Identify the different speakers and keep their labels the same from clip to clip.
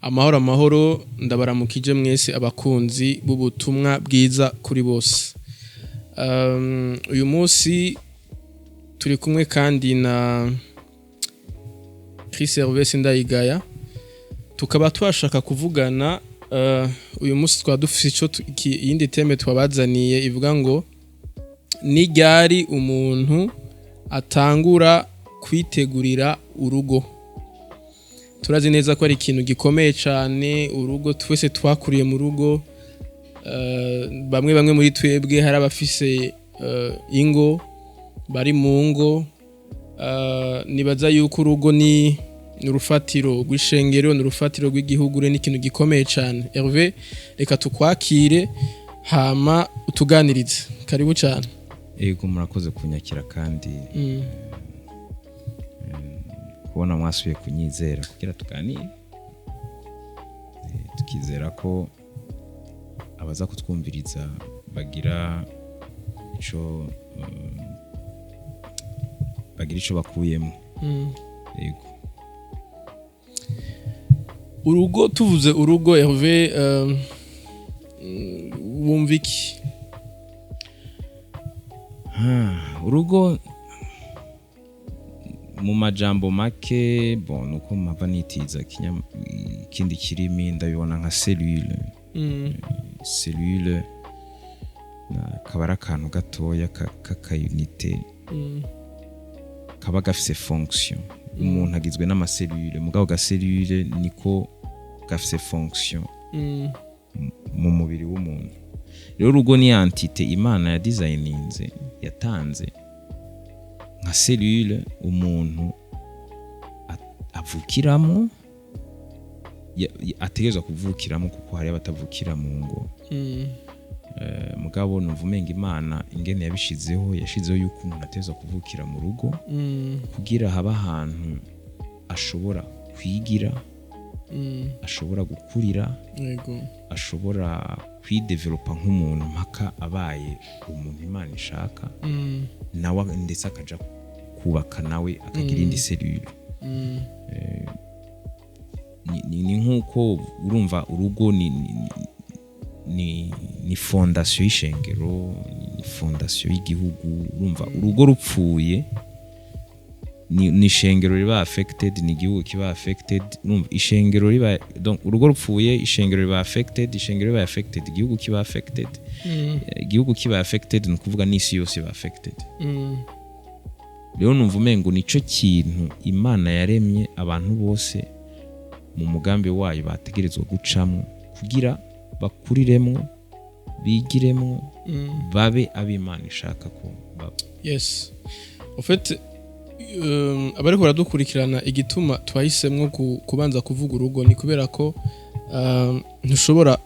Speaker 1: Amahoro, amahoro! Ndabaramukije mwese abakunzi b'ubutumwa bwiza kuri bose. Uyu munsi turi kumwe kandi na Chris Hervé Ndayigaya, tukaba twashaka kuvugana. Uyu munsi twaba dufise ico iyindi thème twabazaniye ivuga ngo: ni ryari umuntu atangura kwitegurira urugo? Turazi neza ko ari ikintu gikomeye cyane urugo. Twese twakuriye mu rugo. Bamwe bamwe muri twebwe hari abafise ingo, bari mu ngo. Nibaza yuko urugo ni urufatiro rw'ishengero, ni urufatiro rw'igihugu, ni ikintu gikomeye cyane. Hervé, reka tukwakire hama utuganirize. Karibu cyane.
Speaker 2: Ego, murakoze kunyakira kandi kubona mwasubiye kunyizera kugira tuganire. Tukizera ko abaza kutwumviriza bagira ico bakuyemo. Yego.
Speaker 1: Urugo, tuvuze urugo, Hervé, wumva iki?
Speaker 2: Urugo mu majambo make, bon, nuko mpava nitiza ikindi kirimi, ndabibona nka cellule. Cellule kaba ari akantu gatoya k'aka unité kaba gafise fonction. Umuntu agizwe n'ama cellules, mugabo ga cellule niko gafise fonction mu mubiri w'umuntu. Rero urugo ni entité Imana ya designinze, yatanze nka cellule umuntu avukiramo, ategerezwa kuvukiramo, kuko hari abatavukira mu ngo. Mugabo numva umenga Imana ingene yabishizeho, yashizeho yuko umuntu ategerezwa kuvukira mu rugo kugira habe ahantu ashobora kwigira, ashobora gukurira, ashobora kwidevelopa nk'umuntu mpaka abaye umuntu Imana ishaka, nawe ndetse akaja kubaka, nawe akagira indi cellule. Ni nk'uko urumva urugo ni fondation y'ishengero, ni fondation y'igihugu. Urumva urugo rupfuye ni ishengero riba affected, ni igihugu kiba affected. Urumva ishengero riba, donc urugo rupfuye, ishengero riba affected, ishengero riba affected, igihugu kiba affected. Igihugu kiba affected, ni ukuvuga n'isi yose iba affected. Rero numva umengo nico kintu Imana yaremye abantu bose mu mugambi wayo bategerezwa gucamwo kugira bakuriremwo, bigiremwo, babe ab'Imana ishaka ko baba.
Speaker 1: Yes, en fait, abariko baradukurikirana, igituma twahisemwo kubanza kuvuga urugo ni kubera ko ntushobora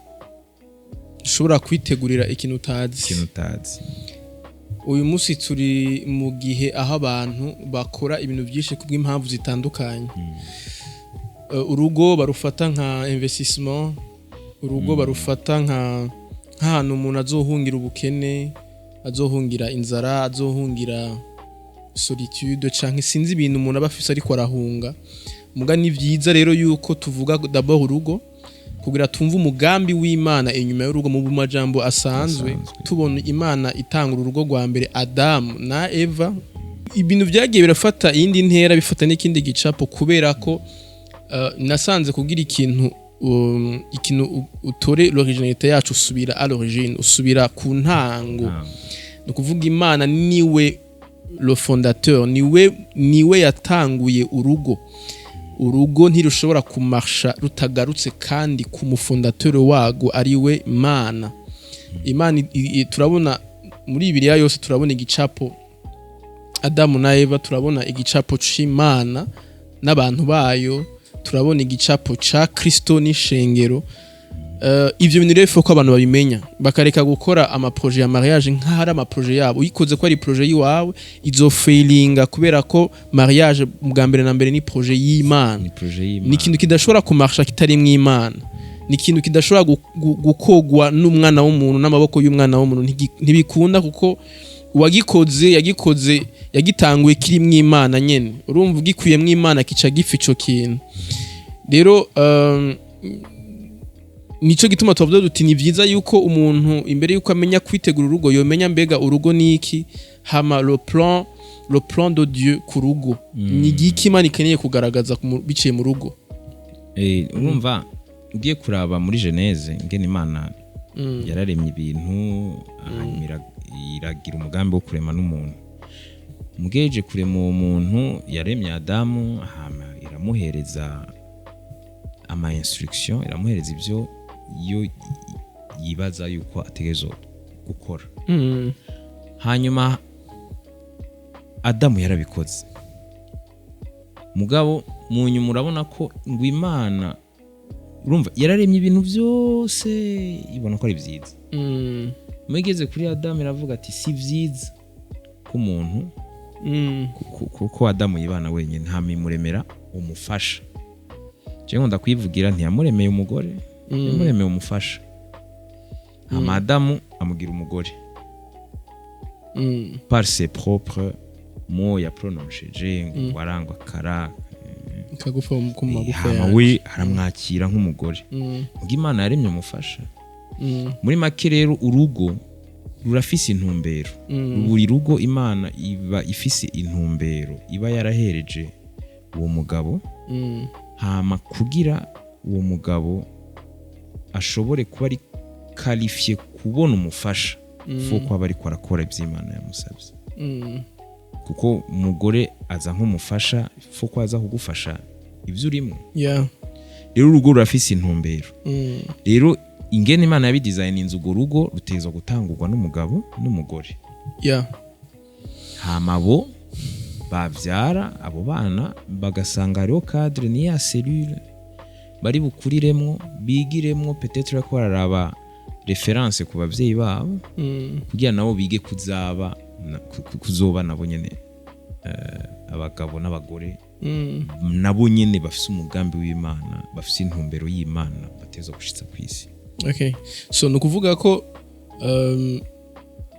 Speaker 1: kwitegurira ikintu utazi.
Speaker 2: Ikintu utazi.
Speaker 1: Uyu munsi turi mu gihe aho abantu bakora ibintu byinshi kubw'impamvu zitandukanye. Urugo barufata nka investissement, urugo barufata nk'ahantu umuntu azohungira ubukene, azohungira inzara, azohungira solitude, canke sinzi ibintu umuntu aba afise ariko arahunga. Muga ni vyiza rero yuko tuvuga d'abord urugo kugira tumve umugambi w'Imana inyuma y'urugo mu majambo asanzwe.
Speaker 2: Asanzwe.
Speaker 1: Tubona Imana itanga urugo rwa mbere, Adamu na Eva. Ibintu byagiye birafata iyindi ntera, bifata n'ikindi gicapo, kubera ko nasanze kugira ikintu utore l'originalité yacu, usubira à l'origine, usubira ku ntango. Ni ukuvuga Imana niwe le fondateur, niwe yatanguye urugo. Urugo ntirushobora kumarsha rutagarutse kandi ku mu fondateur wago, ari we Imana. Imana turabona muri Bibiliya yose, turabona igicapo Adamu na Eva, turabona igicapo c'Imana n'abantu bayo, turabona igicapo ca Kristo n'ishengero. Ivyo bintu rero ko abantu babimenya, bakareka gukora ama projets ya mariage nk'aho ari ama projets yabo. Uyikoze ko ari projet yiwawe, izofailinga, kubera ko mariage bwa mbere na mbere ni projet y'Imana.
Speaker 2: Ni projet y'Imana.
Speaker 1: Ni ikintu kidashobora kumarsha kitarimwo Imana, ni ikintu kidashobora gukogwa n'umwana w'umuntu, n'amaboko y'umwana w'umuntu. Ntibikunda, kuko uwagikoze yagikoze, yagitanguye kirimwo Imana nyene. Urumva ugikuyemwo Imana kica gifa ico kintu. Rero Nico gituma tubavuga duti ni vyiza yuko umuntu, imbere yuko amenya kwitegura urugo, yomenya mbega urugo niki, hama le plan de Dieu ku rugo ni igiki, Imana ikeneye kugaragaza biciye mu rugo.
Speaker 2: Urumva, ugiye kuraba muri Genèse ingene Imana yararemye ibintu, hanyuma iragira umugambi wo kurema n'umuntu. Mugeje kurema uwo muntu, yaremye Adamu, hama iramuhereza ama instruction, iramuhereza ibyo yo yibaza yuko ategerezwa gukora. Hanyuma Adamu yarabikoze, mugabo mu nyuma urabona ko ngo Imana, urumva, yararemye ibintu byose, ibona ko ari byiza. Mugeze kuri Adamu iravuga ati: "Si byiza ko umuntu ko Adamu yibana wenyine." Ntamimuremera umufasha. Jewe nkunda kwivugira, ntiyamuremeye umugore, yamuremeye umufasha. Hama Adamu amugira umugore par ses propres mots yaprononceje, ngo warangwa kara
Speaker 1: kagufa ku magufa
Speaker 2: hama
Speaker 1: yawe.
Speaker 2: We aramwakira nk'umugore. Ubwo Imana yaremye umufasha. Muri make rero, urugo rurafise intumbero. Buri rugo Imana iba ifise intumbero iba yarahereje uwo mugabo, hama kugira uwo mugabo ashobore kuba ari qualifié kubona umufasha, faut ko aba ariko arakora ibyo Imana yamusabye. Kuko umugore aza nk'umufasha, faut ko aza kugufasha ibyo urimo. Rero urugo rurafise intumbero. Rero ingene Imana yabidesigninze, urwo rugo rutezwa gutangurwa n'umugabo n'umugore. Hama bo bavyara abo bana, bagasanga hariho cadre, ni ya cellule bari bukuriremwo, bigiremwo, peut-être ko bararaba référence ku bavyeyi babo, kugira nabo bige kuzaba kuzoba nabo nyene abagabo n'abagore, nabo nyene bafise umugambi w'Imana, bafise intumbero y'Imana bateza gushitsa kw'isi.
Speaker 1: Okay, so ni ukuvuga ko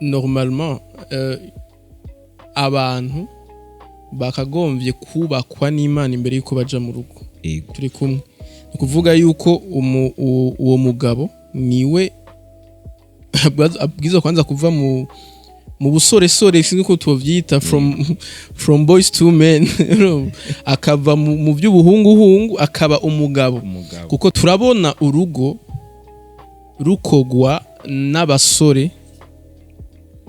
Speaker 1: normalement abantu bakagombye kubakwa n'Imana imbere yuko baja mu rugo.
Speaker 2: Ego.
Speaker 1: Turi kumwe? Ni ukuvuga yuko uwo mugabo niwe abwirizwa kwanza kuva mu busoresore, sinzi ko tuvyita, from boys to men, akava mu by'ubuhunguhungu akaba umugabo.
Speaker 2: Umugabo.
Speaker 1: Kuko turabona urugo rukogwa n'abasore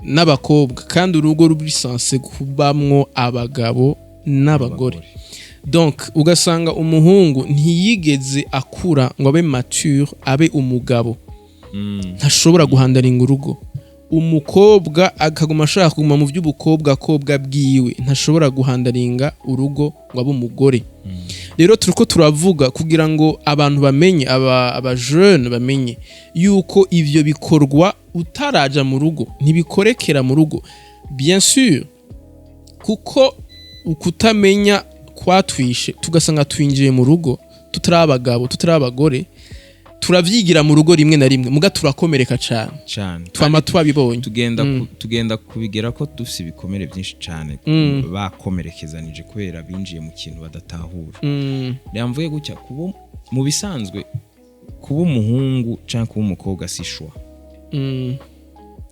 Speaker 1: n'abakobwa, kandi urugo ruri censé kubamwo abagabo n'abagore. Donc ugasanga umuhungu ntiyigeze akura ngo abe mature, abe umugabo, ntashobora guhandlinga urugo. Umukobwa akaguma ashaka kuguma mu by'ubukobwa kobwa bwiwe, ntashobora guhandlinga urugo ngo abe umugore. Rero turiko turavuga kugira ngo abantu bamenye, aba jeune bamenye yuko ivyo bikorwa utaraja mu rugo, ntibikorekera mu rugo, bien sûr, kuko ukutamenya kwatwishe, tugasanga twinjiye mu rugo tutari abagabo, tutari abagore. Turavyigira mu rugo rimwe na rimwe, muga turakomereka cane.
Speaker 2: Cane.
Speaker 1: Twama twabibonye.
Speaker 2: Tugenda tugenda kubigera ko dufise ibikomere byinshi cane, bakomerekezanije kubera binjiye mu kintu badatahura. Reka mvuge gutya: kuba mu bisanzwe, kuba umuhungu cyangwa kuba umukobwa si choix.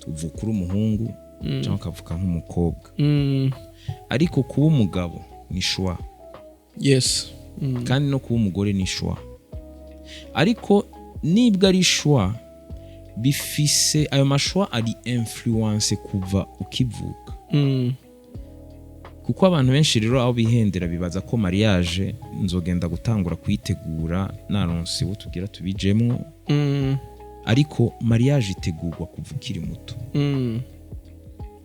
Speaker 2: Uvuka uri umuhungu cyangwa ukavuka nk'umukobwa, ariko kuba umugabo ni choix. Kandi no kuba umugore ni choix. Ariko nibwo ari choix, bifise ayo ma choix ari influence kuva ukivuka. Kuko abantu benshi rero aho bihendera, bibaza ko mariage nzogenda gutangura kuyitegura naronse uwo tugira tubijemwo. Ariko mariage itegurwa kuva ukiri muto.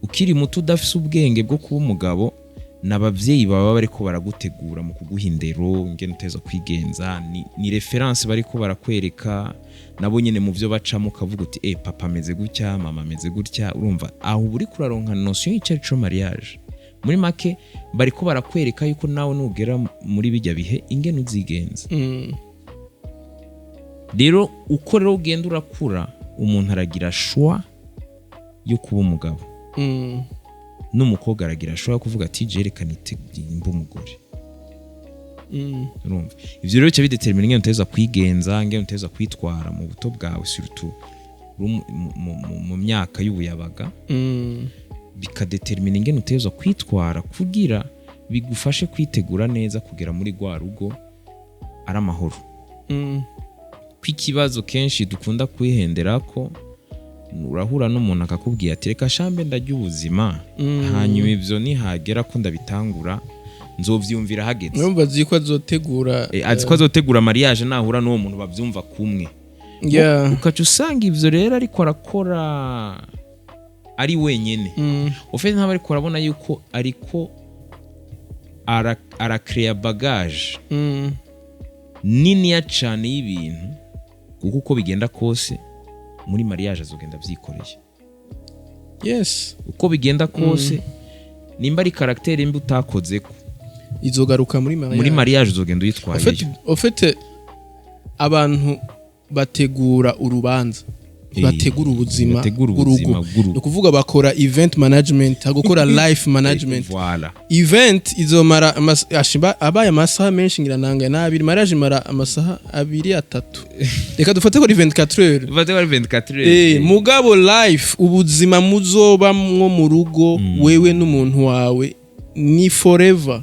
Speaker 2: Ukiri muto, udafise ubwenge bwo kuba umugabo, n'abavyeyi baba bariko baragutegura mu kuguha indero ingene uteza kwigenza. Ni référence bariko barakwereka nabo nyene mu byo bacamo, ukavuga uti: "Eh, papa ameze gutya, mama ameze gutya." Urumva aho uba uriko uraronka notion y'icyo arico mariage. Muri make, bariko barakwereka yuko nawe nugera muri bijya bihe ingene uzigenza. Rero uko rero ugenda urakura, umuntu aragira choix yo kuba umugabo, n'umukobwa aragira choix yo kuvuga ati: "Jerekana mbe umugore." Urumva, ivyo rero bica bidetermina ingene utegerezwa kwigenza, ingene utegerezwa kwitwara mu buto bwawe, surtout uri mu myaka y'ubuyabaga. Bikadetermina ingene utegerezwa kwitwara kugira bigufashe kwitegura neza kugera muri rwa rugo ari amahoro. Ko ikibazo kenshi dukunda kwihendera ko urahura n'umuntu akakubwira ati: "Reka shambe ndarya ubuzima, hanyuma ivyo nihagera ko ndabitangura nzovyumvira hageze."
Speaker 1: Urumva azi ko azotegura.
Speaker 2: Azi ko azotegura mariage nahura n'uwo muntu bavyumva kumwe. Ukaca usanga ivyo rero ariko arakora ari wenyene. Ufite ntaba ariko arabona yuko ariko arakeya bagage niniya cane y'ibintu, kuko uko bigenda kose muri mariage azogenda avyikoreye. Uko bigenda kose, nimba ari caractère mbi utakozeko,
Speaker 1: izogaruka muri mariage.
Speaker 2: Muri mariage uzogenda uyitwayeyo.
Speaker 1: Au fait, abantu bategura urubanza, bategura ubuzima
Speaker 2: bategura
Speaker 1: bw'urugo.
Speaker 2: Ubuzima bw'urugo.
Speaker 1: Ni ukuvuga bakora event management, gukora life management.
Speaker 2: Voilà.
Speaker 1: Event izomara abaye amasaha menshi, ngira nanga n'abiri. Mariage imara amasaha 2, 3, reka dufate ko ari 24 heures.
Speaker 2: Ufate ko ari 24 heures.
Speaker 1: Mugabo life, ubuzima muzobamwo mu rugo, wewe n'umuntu wawe, ni forever.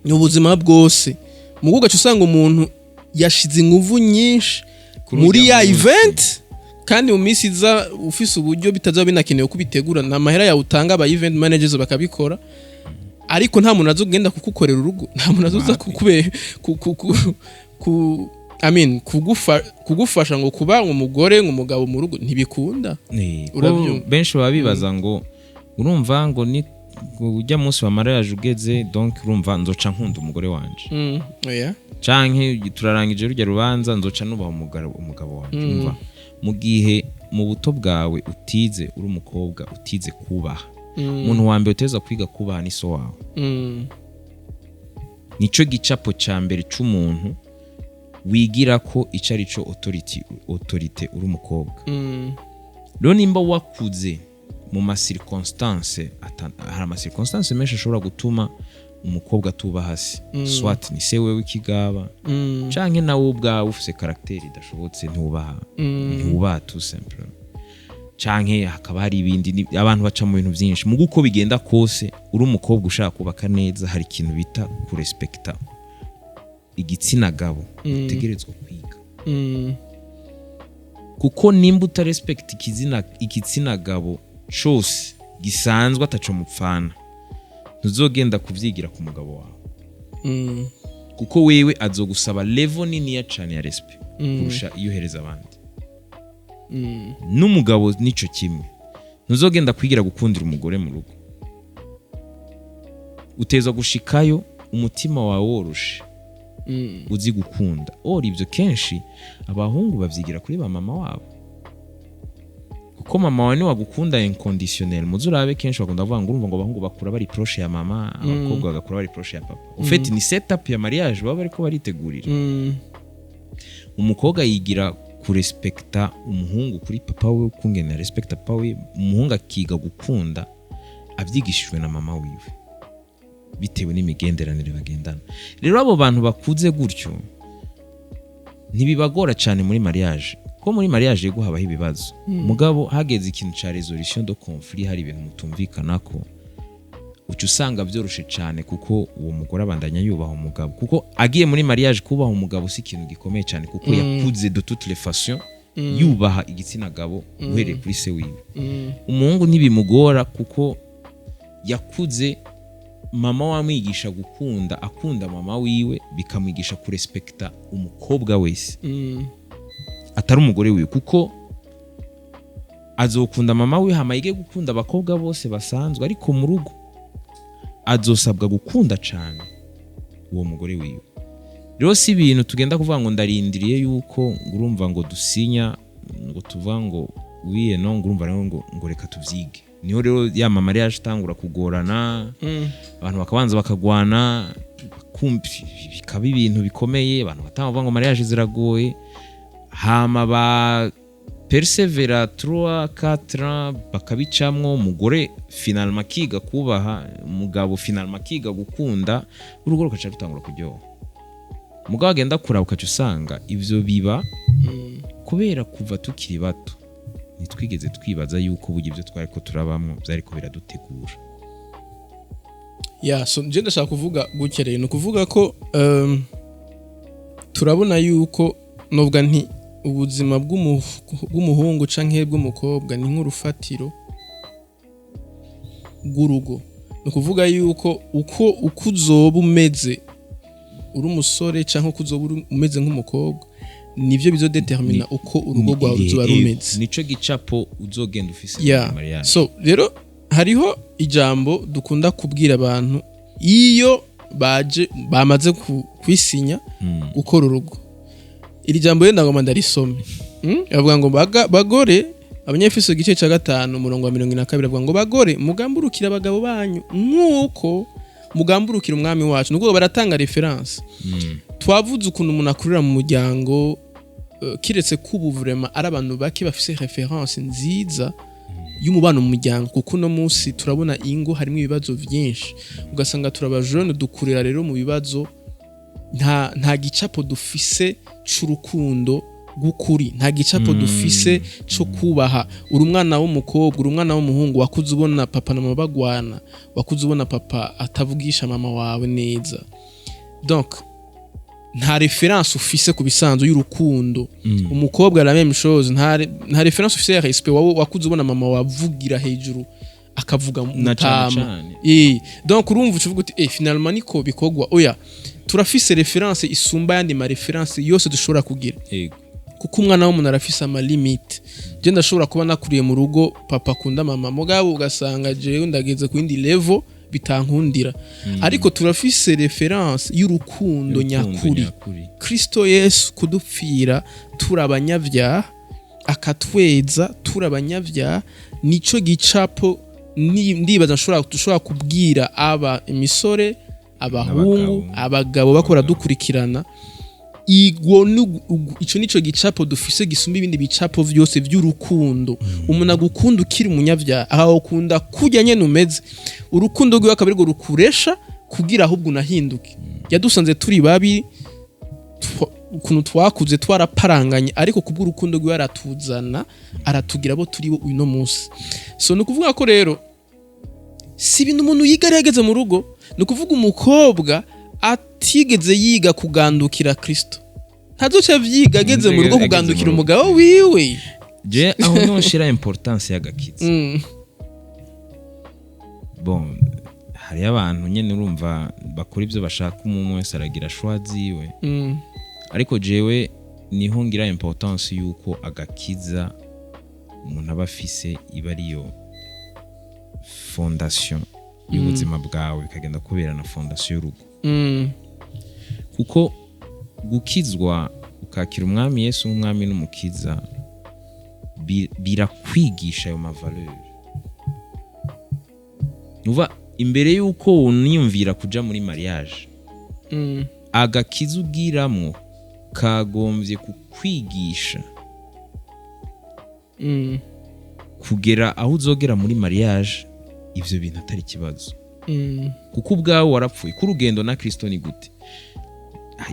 Speaker 1: Ni ubuzima bwose. Mugo ugaca usanga umuntu yashize inguvu nyinshi
Speaker 2: Kuri
Speaker 1: muri
Speaker 2: urya
Speaker 1: ya
Speaker 2: munsi.
Speaker 1: event, kandi mu minsi iza ufise uburyo bitazaba binakenewe kubitegura, nta mahera yawe utanga, aba event managers bakabikora. Ariko nta muntu azogenda kukukorera urugo, nta muntu azoza
Speaker 2: Wapi.
Speaker 1: kukube ku, ku, ku, ku I mean, kugufasha ngo kuba umugore, umugabo mu rugo ntibikunda.
Speaker 2: Ko
Speaker 1: Urabyumva.
Speaker 2: benshi baba bibaza ngo urumva ngo ni ngo ujya munsi wa mariage ugeze, donc urumva nzoca nkunda umugore wanje,
Speaker 1: Oya.
Speaker 2: canke turarangije rujya rubanza nzoca nubaha umugabo wanje. Umva, mu gihe mu buto bwawe utize, uri umukobwa utize kubaha, umuntu wa mbere uteza kwiga kubaha ni so wawe. Nico gicapo ca mbere c'umuntu wigira ko ico ari co autorité uri umukobwa. Rero nimba wakuze mu ma circonstance, hari ama circonstance menshi ashobora gutuma umukobwa atubaha se, soit ni se wewe w'ikigaba, canke nawe ubwawe ufise caractère idashobotse, ntubaha, ntubaha tout simplement, canke hakaba hari ibindi. Abantu baca mu bintu byinshi. Mu uko bigenda kose, uri umukobwa ushaka kubaka neza, hari ikintu bita kurespekta igitsina gabo utegerezwa kwiga, kuko nimba utarespekta igitsina gabo cose gisanzwe ataco mupfana, ntuzogenda kuvyigira ku mugabo wawe, kuko wewe azogusaba level niniya cane ya respect kurusha iyo uhereza abandi. N'umugabo nico kimwe, ntuzogenda kwigira gukundira umugore mu rugo. Uteza gushikayo umutima wawe woroshe, uzi gukunda. Or ibyo kenshi abahungu bavyigira kuri ba mama wabo, kuko mama wawe niwagukunda inconditionnel. Muze urabe, kenshi bakunda kuvuga ngo urumva ngo abahungu bakura bari proche ya mama, abakobwa bagakura bari proche ya papa. En fait, ni setup ya mariage baba bariko baritegurira. Umukobwa yigira kurespekta umuhungu kuri papa we, kungene respekta papa we. Umuhungu akiga gukunda abyigishijwe na mama wiwe, bitewe n'imigenderanire bagendana. Rero abo bantu bakuze gutyo ntibibagora cyane muri mariage, ko muri mariage yego habaho ibibazo, mugabo hageze ikintu ca résolution de conflit, hari ibintu mutumvikanako, uca usanga byoroshe cyane, kuko uwo mugore abandanya yubaha umugabo, kuko agiye muri mariage kubaha umugabo si ikintu gikomeye cyane, kuko yakuze de toutes les façons yubaha igitsina gabo uhereye kuri se wiwe. Umuhungu ntibimugora, kuko yakuze mama wamwigisha gukunda, akunda mama wiwe, bikamwigisha kurespekta umukobwa wese atari umugore wiwe, kuko azokunda mama wiwe hama yige gukunda abakobwa bose basanzwe, ariko mu rugo azosabwa gukunda cyane uwo mugore wiwe. Rero si ibintu tugenda kuvuga ngo ndarindiriye yuko ngo urumva ngo dusinya, ngo tuvuga ngo wiye no ngo urumva rero ngo reka tuvyige. Niho rero ya mama mariage itangura kugorana, abantu bakabanza bakagwana, bakumva bikaba ibintu bikomeye. Abantu batanga bavuga ngo mariage ziragoye, hama ba persevera 3 4 ans bakabicamwo, umugore finalement akiga kubaha umugabo, finalement akiga gukunda, urugo rukaca rutangura kuryoha. Mugabo agenda kuraba, ukaca usanga ivyo biba kubera kuva tukiri bato ntitwigeze twibaza yuko burya ibyo twari ko turabamwo byariko biradutegura.
Speaker 1: Yeah, so nje ndashaka kuvuga gutya rero, ni ukuvuga ko turabona yuko novuga nti ubuzima bw'umuhungu canke bw'umukobwa ni nk'urufatiro rw'urugo. Ni ukuvuga yuko uko uzoba umeze uri umusore canke uko uzoba umeze nk'umukobwa, nivyo bizodetermina uko urugo rwawe ruzoba rumeze.
Speaker 2: Nico gicapo uzogenda ufise muri mariage.
Speaker 1: So rero hariho ijambo dukunda kubwira abantu iyo baje bamaze kwisinya gukora urugo. Iri jambo rero ndagomba ndarisome. Bavuga ngo bagore, Abanyefeso igice cya 5 umurongo wa 42, avuga ngo: "Bagore, mugamburukire abagabo banyu nk'uko mugamburukira Umwami wacu." Nubwo baratanga référence, twavuze ukuntu umuntu akurira mu muryango, kiretse ko ubu vraiment ari abantu bake bafise référence nziza y'umubano mu muryango, kuko uno munsi turabona ingo harimo ibibazo byinshi, ugasanga turaba jeune dukurira rero mu bibazo, nta gicapo dufise c'urukundo rw'ukuri, nta gicapo dufise co kubaha. Uri umwana w'umukobwa, uri umwana w'umuhungu, wakuze ubona papa na mama bagwana, wakuze ubona papa atavugisha mama wawe neza, donc nta référence ufise ku bisanzwe y'urukundo. Umukobwa, la même chose, nta référence ufise ya respect. Wowe wakuze ubona mama wavugira hejuru, akavuga
Speaker 2: Na cane
Speaker 1: mutama.
Speaker 2: cane.
Speaker 1: Donc urumva ucuvuga uti: "Finalement niko bikorwa." Oya, turafise référence isumba yandi ma référence yose dushobora kugira, kuko umwana w'umuntu arafise ama limite. Je ndashobora kuba nakuriye mu rugo papa akunda mama, mugabo ugasanga jewe ndageze ku yindi level bitankundira. Ariko turafise référence y'urukundo
Speaker 2: Urukundo
Speaker 1: nyakuri,
Speaker 2: nyakuri.
Speaker 1: Kristo Yesu kudupfira turi abanyabyaha, akatweza turi abanyabyaha, nico gicapo ndibaza dushobora kubwira aba imisore, abahungu,
Speaker 2: N'abagabo.
Speaker 1: abagabo bakora dukurikirana igwo ico nico gicapo dufise gisumba ibindi bicapo vyose vy'urukundo. Umuntu agukunda ukiri umunyabyaha, akagukunda kurya nyene umeze, urukundo rwiwe akaba arirwo rukuresha kugira ahubwo unahinduke. Yadusanze turi babi, ukuntu twakuze twaraparanganye, ariko kubw'urukundo rwiwe aratuzana, aratugira abo turi bo uno munsi. So ni ukuvuga ko rero si ibintu umuntu yiga ari yageze mu rugo. Ni ukuvuga umukobwa atigeze yiga kugandukira Kristo ntazoca avyiga ageze mu rugo
Speaker 2: Ageze mu
Speaker 1: kugandukira
Speaker 2: rugo.
Speaker 1: umugabo wiwe.
Speaker 2: Je aho niho nshira importance y'agakiza. Bon, hariyo abantu nyene urumva bakora ibyo bashaka, umwe wese aragira choix ziwe, ariko jewe niho ngira importance yuko agakiza umuntu aba afise iba ariyo fondation y'ubuzima bwawe, bikagenda kubera na fondation y'urugo, kuko gukizwa ukakira Umwami Yesu nk'Umwami n'Umukiza birakwigisha ayo ma valeurs. Nuva imbere y'uko uniyumvira kuja muri mariage, agakiza ugiramwo kagombye kukwigisha kugera aho uzogera muri mariage ivyo bintu atari ikibazo, kuko ubwawe warapfuye. Ko urugendo na Kristo ni gute?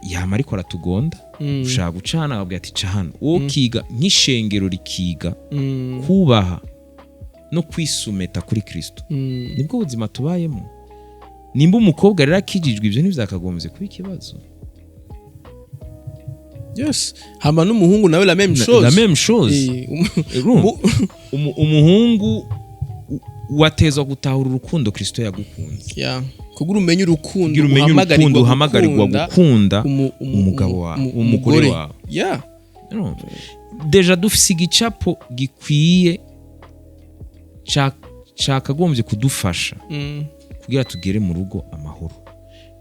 Speaker 2: Yama ariko aratugonda, ushaka gucana akabwira ati: "Ca hano." Wowe ukiga nk'ishengero rikiga kubaha no kwisumeta kuri Kristo, nibwo buzima tubayemo. Nimba umukobwa rero akijijwe, ibyo ntibyakagombye kuba ikibazo.
Speaker 1: Yes, hama n'umuhungu nawe la même chose.
Speaker 2: La même chose. Urumva? Umuhungu watezwa gutahura urukundo Kristo yagukunze,
Speaker 1: Yeah, kugira umenye urukundo
Speaker 2: kugira umenye urukundo uhamagarirwa
Speaker 1: gukunda
Speaker 2: gukunda umugabo wawe, umugore
Speaker 1: umugore
Speaker 2: wawe. Urumva? Déjà dufise igicapo gikwiye cakagombye kudufasha kugira tugere mu rugo amahoro.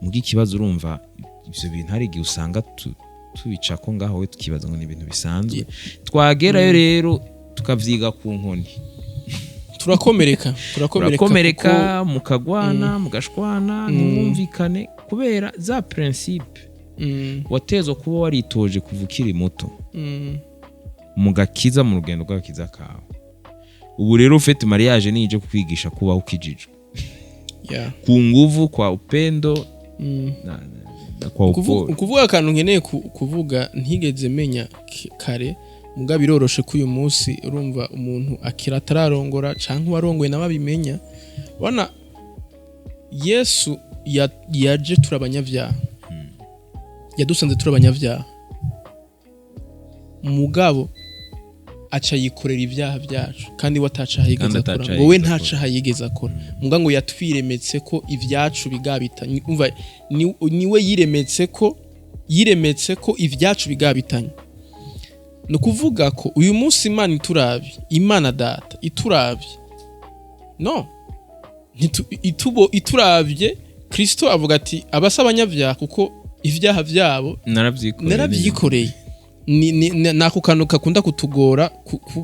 Speaker 2: Muga ikibazo, urumva ivyo bintu hari igihe usanga tubicako ngaho, we tukibaza ngo ni ibintu bisanzwe, twagerayo rero tukavyiga ku nkoni.
Speaker 1: Turakomereka, turakomereka.
Speaker 2: Urakomereka, mukagwana, mugashwana, ntimwumvikane kubera za principe watezwa kuba waritoje kuva ukiri muto mugakiza, mu rugendo rw'agakiza kawe. Ubu rero ufite mariage nije kukwigisha kubaho ukijijwe ku nguvu, kwa upendo. Kwa Paul.
Speaker 1: Ukuvuga akantu nkeneye kuvuga ntigeze menya kare, muga biroroshe ko uyu munsi urumva umuntu akira atararongora canke uwarongoye nawe abimenya. Ubona Yesu yaje turi abanyabyaha, yadusanze turi abanyabyaha, mugabo aca yikorera ibyaha byacu, kandi we atacaha yigeze
Speaker 2: Kandi
Speaker 1: akora.
Speaker 2: atacaha
Speaker 1: Ngo we
Speaker 2: yigeze
Speaker 1: nta
Speaker 2: akora.
Speaker 1: caha yigeze akora, muga ngo yatwiremetse ko ibyacu bigabitanye. Umva, niwe yiremetse ko ibyacu bigabitanye. Ni ukuvuga ko uyu munsi Imana ituravye, Imana Data ituravye, no ituravye, Kristo avuga ati abasa abanyabyaha kuko ibyaha byabo
Speaker 2: Narabyikoreye.
Speaker 1: Narabyikoreye. Ni ako kantu kakunda kutugora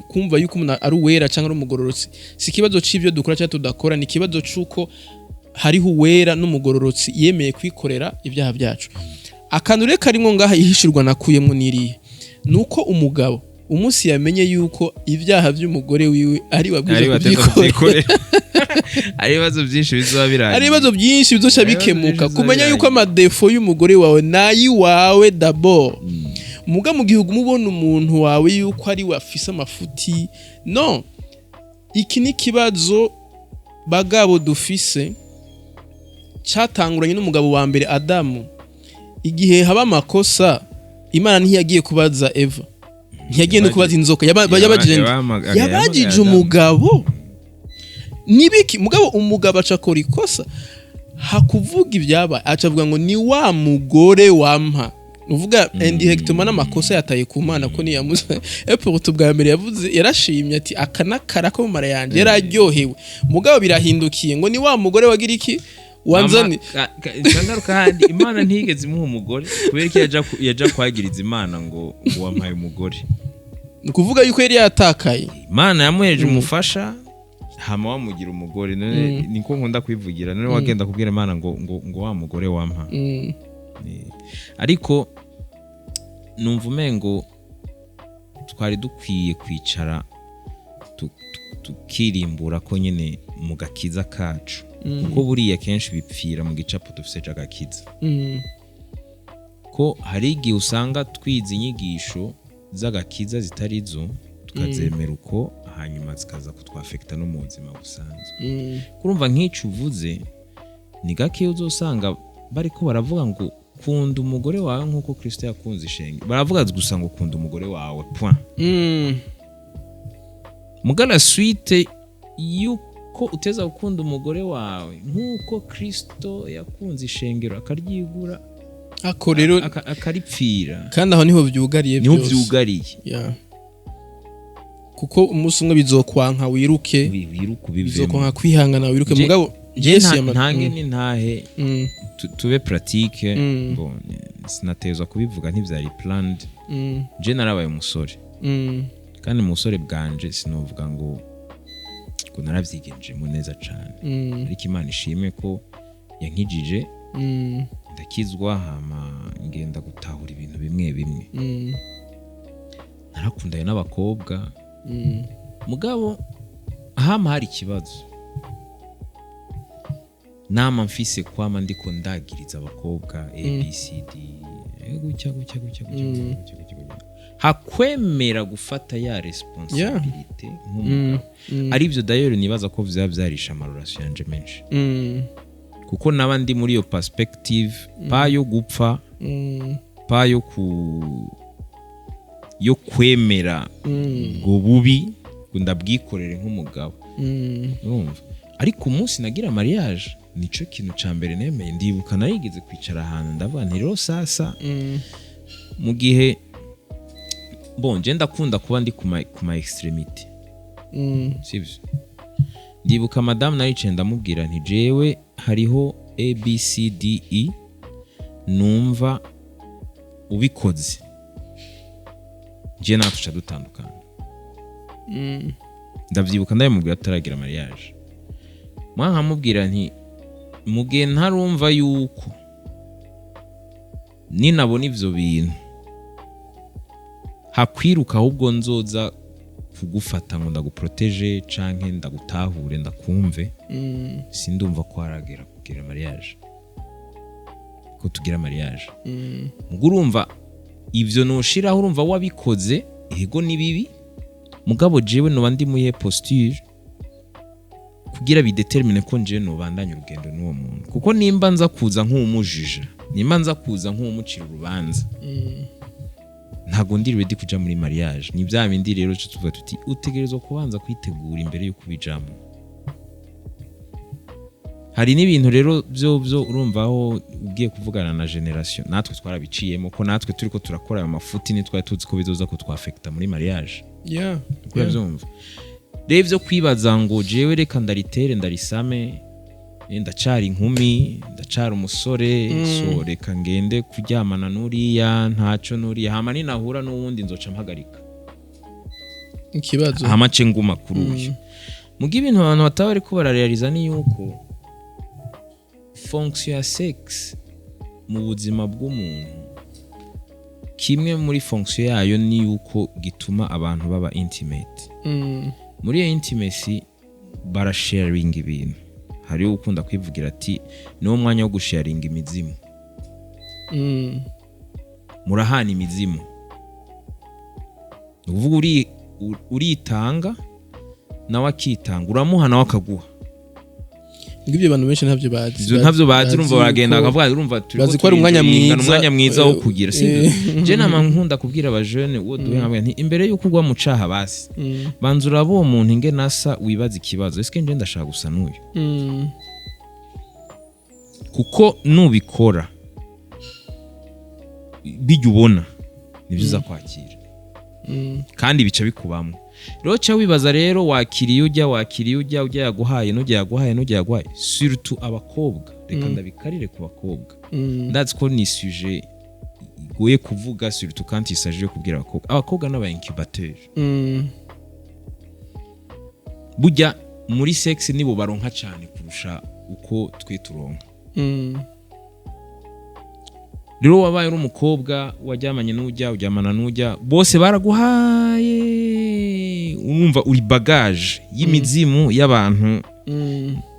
Speaker 1: kumva yuko umuntu ari uwera cyangwa ari umugororotsi. Si ikibazo c'ibyo dukora cyangwa tudakora, ni ikibazo c'uko hariho uwera n'umugororotsi yemeye kwikorera ibyaha byacu. Akantu rero karimwo ngaha ihishurwa nakuyemwo n'irihe? Ni uko umugabo umunsi yamenye yuko ibyaha by'umugore wiwe ari
Speaker 2: Ari
Speaker 1: wabwiza
Speaker 2: bateza
Speaker 1: kubyikorera,
Speaker 2: kubyikorera, ari ibibazo byinshi bizoba birangiye.
Speaker 1: Hari ibibazo byinshi bizoca
Speaker 2: Hari ibibazo
Speaker 1: bikemuka.
Speaker 2: byinshi bizoba
Speaker 1: Kumenya yuko
Speaker 2: birangiye.
Speaker 1: ama défauts y'umugore wawe n'ayiwawe d'abord. Muga mu gihe uguma ubona umuntu wawe yuko ari we afise amafuti, no iki ni ikibazo bagabo dufise catanguranye n'umugabo wa mbere Adamu. Igihe haba amakosa, Imana ntiyagiye kubaza Eva, ntiyagiye no kubaza inzoka. Yabajije nde? Yabajije umugabo. Nibiki? Mugabo umugabo aca akora ikosa, hakuvuga ibyabaye aca avuga ngo ni wa mugore wampa. Uvuga indirectement n'amakosa yataye ku Mana, ko niyamuze epfo. Bwa mbere yavuze yarashimye ati aka n'akara ko mu mara yanjye, yararyohewe. Mugabo birahindukiye ngo ni wa mugore wagira iki wanzani.
Speaker 2: Ngaruka handi, Imana ntiyigeze imuha umugore. Kubera ko yaja kwagiriza Imana ngo wampaye umugore?
Speaker 1: Ni ukuvuga yuko yari yatakaye.
Speaker 2: Imana yamuheje umufasha, hama wamugira umugore. None niko nkunda kwivugira, none wagenda kubwira Imana ngo wa mugore wampa? Ariko numva umengo twari dukwiye kwicara tukirimbura ko nyine mu gakiza kacu, kuko buriya kenshi bipfira mu gicapo dufise c'agakiza, ko hari igihe usanga twize inyigisho z'agakiza zitari zo, tukazemera uko, hanyuma zikaza kutwafekita no mu buzima busanzwe. Kurumva nk'icyo uvuze, ni gake uzosanga bariko baravuga ngo kunda umugore wawe nk'uko Kristo yakunze ishenge. Baravuga gusa ngo kunda umugore wawe, point. Mugana suite yuko uteza gukunda umugore wawe nk'uko Kristo yakunze ishengero akaryigura,
Speaker 1: Ako rero
Speaker 2: akaripfira.
Speaker 1: Kandi aho niho vyugariye
Speaker 2: Niho
Speaker 1: byose.
Speaker 2: vyugariye.
Speaker 1: Yeah. Kuko umunsi umwe bizokwanka wiruke.
Speaker 2: Wiruke ubivemo.
Speaker 1: Bizokwanka kwihangana wiruke. Mugabo
Speaker 2: Je
Speaker 1: Yesu
Speaker 2: ntange n'intahe, tube pratique. Bon, sinatezwa kubivuga, ntivyari planned. Je narabaye umusore, kandi mu busore bwanje sinovuga ngo naravyigenjemo neza cane, ariko Imana ishimwe ko yankijije, ndakizwa, hama ngenda gutahura ibintu bimwe bimwe. Narakundanye n'abakobwa, mugabo hama hari ikibazo nama mfise, kwama ndiko ndagiriza abakobwa A B C D, gutya gutya gutya gutya gutya gutya gutya, hakwemera gufata ya responsabilité nk'umugabo. Aribyo d'ailleurs nibaza ko vyaba vyarisha ama relations yanje menshi, kuko naba ndi muri iyo perspective pa yo gupfa, pa yo kwemera ubwo bubi ngo ndabwikorere nk'umugabo. Urumva, ariko umunsi nagira mariage, nico kintu ca mbere nemeye. Ndibuka narigeze kwicara ahantu, ndavuga nti rero sasa, mu gihe bon, je ndakunda kuba ndi ku ma extrémités, sivyo? Ndibuka madamu naricaye ndamubwira nti jewe hariho A B C D E, numva ubikoze je nawe tuca dutandukana. Ndavyibuka ndabimubwira tutaragira mariage. Mwa nkamubwira nti mu gihe ntarumva yuko ninabona ivyo bintu hakwiruka, ahubwo nzoza kugufata ngo ndaguproteje canke ndagutahure ndakumve, sindumva ko haragera kugira mariage, ko Ko tugira mariage, mugo urumva ivyo noshiraho, urumva wabikoze, ego ni bibi, mugabo jewe noba ndi muyihe posture kugira bidétermine ko njewe nobandanya urugendo n'uwo muntu? Kuko nimba nza kuza nk'uwumujija, nimba nza kuza nk'uwumucira urubanza, ntabwo ndi ready kuja muri mariage. Ni bya bindi rero cyo tuvuga tuti utegerezwa kubanza kwitegura imbere y'uko ubijamo. Hari n'ibintu rero byo urumva aho ugiye kuvugana na génération, natwe twarabiciyemo, ko natwe turiko turakora ayo mafuti ntitwari tuzi ko bizoza kutwaffecta muri mariage. Urabyumva rero, ibyo kwibaza ngo jewe reka ndaritere ndarisame, ndacari inkumi, ndacari umusore, so reka ngende kuryamana n'uriya, ntaco n'uriya, hama ninahura n'uwundi nzoca mpagarika.
Speaker 1: Ikibazo.
Speaker 2: Hama ce nguma kuri uyu. Muga ibintu abantu bataba bariko bararealiza ni yuko fonction ya sex mu buzima bw'umuntu, kimwe muri fonction yayo ni yuko gituma abantu baba intimate. Muri iyo intimacy barasharinga ibintu. Hariho ukunda kwivugira ati niwo mwanya wo gusharinga imizimu. Murahana imizimu, ni ukuvuga uritanga nawe akitanga, uramuha nawe akaguha.
Speaker 1: Ngibyo abantu benshi ntabyo bazi.
Speaker 2: Ivyo ntavyo bazi. Urumva baragenda bakavuga, urumva turiko
Speaker 1: Bazi ko ari umwanya
Speaker 2: turinjira,
Speaker 1: mwiza,
Speaker 2: umwanya mwiza wo kugira, sibyo? Je nama nkunda kubwira abajene uwo duhe nkabwira nti imbere yuko ugwa mu caha, basi banza urabe uwo muntu ingene asa, wibaza ikibazo: ese nje ndashaka gusa n'uyu? Kuko nubikora bijya ubona nibyo uza kwakira. Kandi bica bikubamwo. Rero ca wibaza rero, wakiriye ujya, wakiriye ujya, ujya yaguhaye, n'ujya yaguhaye, n'ujya yaguhaye, surtout abakobwa. Reka ndabikarire ku bakobwa. Ndazi ko ni sujet igoye kuvuga, surtout quand il s'agit yo kubwira abakobwa. Abakobwa n'aba incubateur. Burya muri sex nibo baronka cyane kurusha uko twe turonka. Rero wabaye uri umukobwa waryamanye n'ujya, uryamana n'ujya, bose baraguhaye, urumva uri bagage y'imizimu y'abantu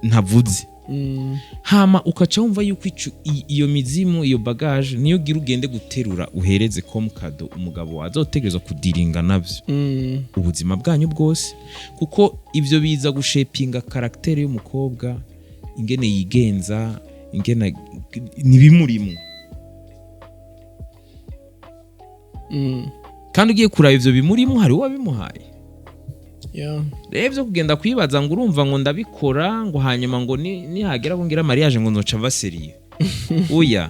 Speaker 2: ntavuze. Hama ukaca wumva yuko iyo mizimu, iyo bagage, niyo ugira ugende guterura uhereze comme cadeau umugabo wawe azotegerezwa kudiringa navyo ubuzima bwanyu bwose, kuko ivyo biza gushapinga caractère y'umukobwa, ingene yigenza, ingene ntibimurimo. Kandi ugiye kuraba ivyo bimurimo, hari uwabimuhaye. Rero ivyo kugenda kwibaza ngo urumva ngo ndabikora, ngo hanyuma ngo nihagera ko ngira mariage ngo nzoca mba sérieux, oya.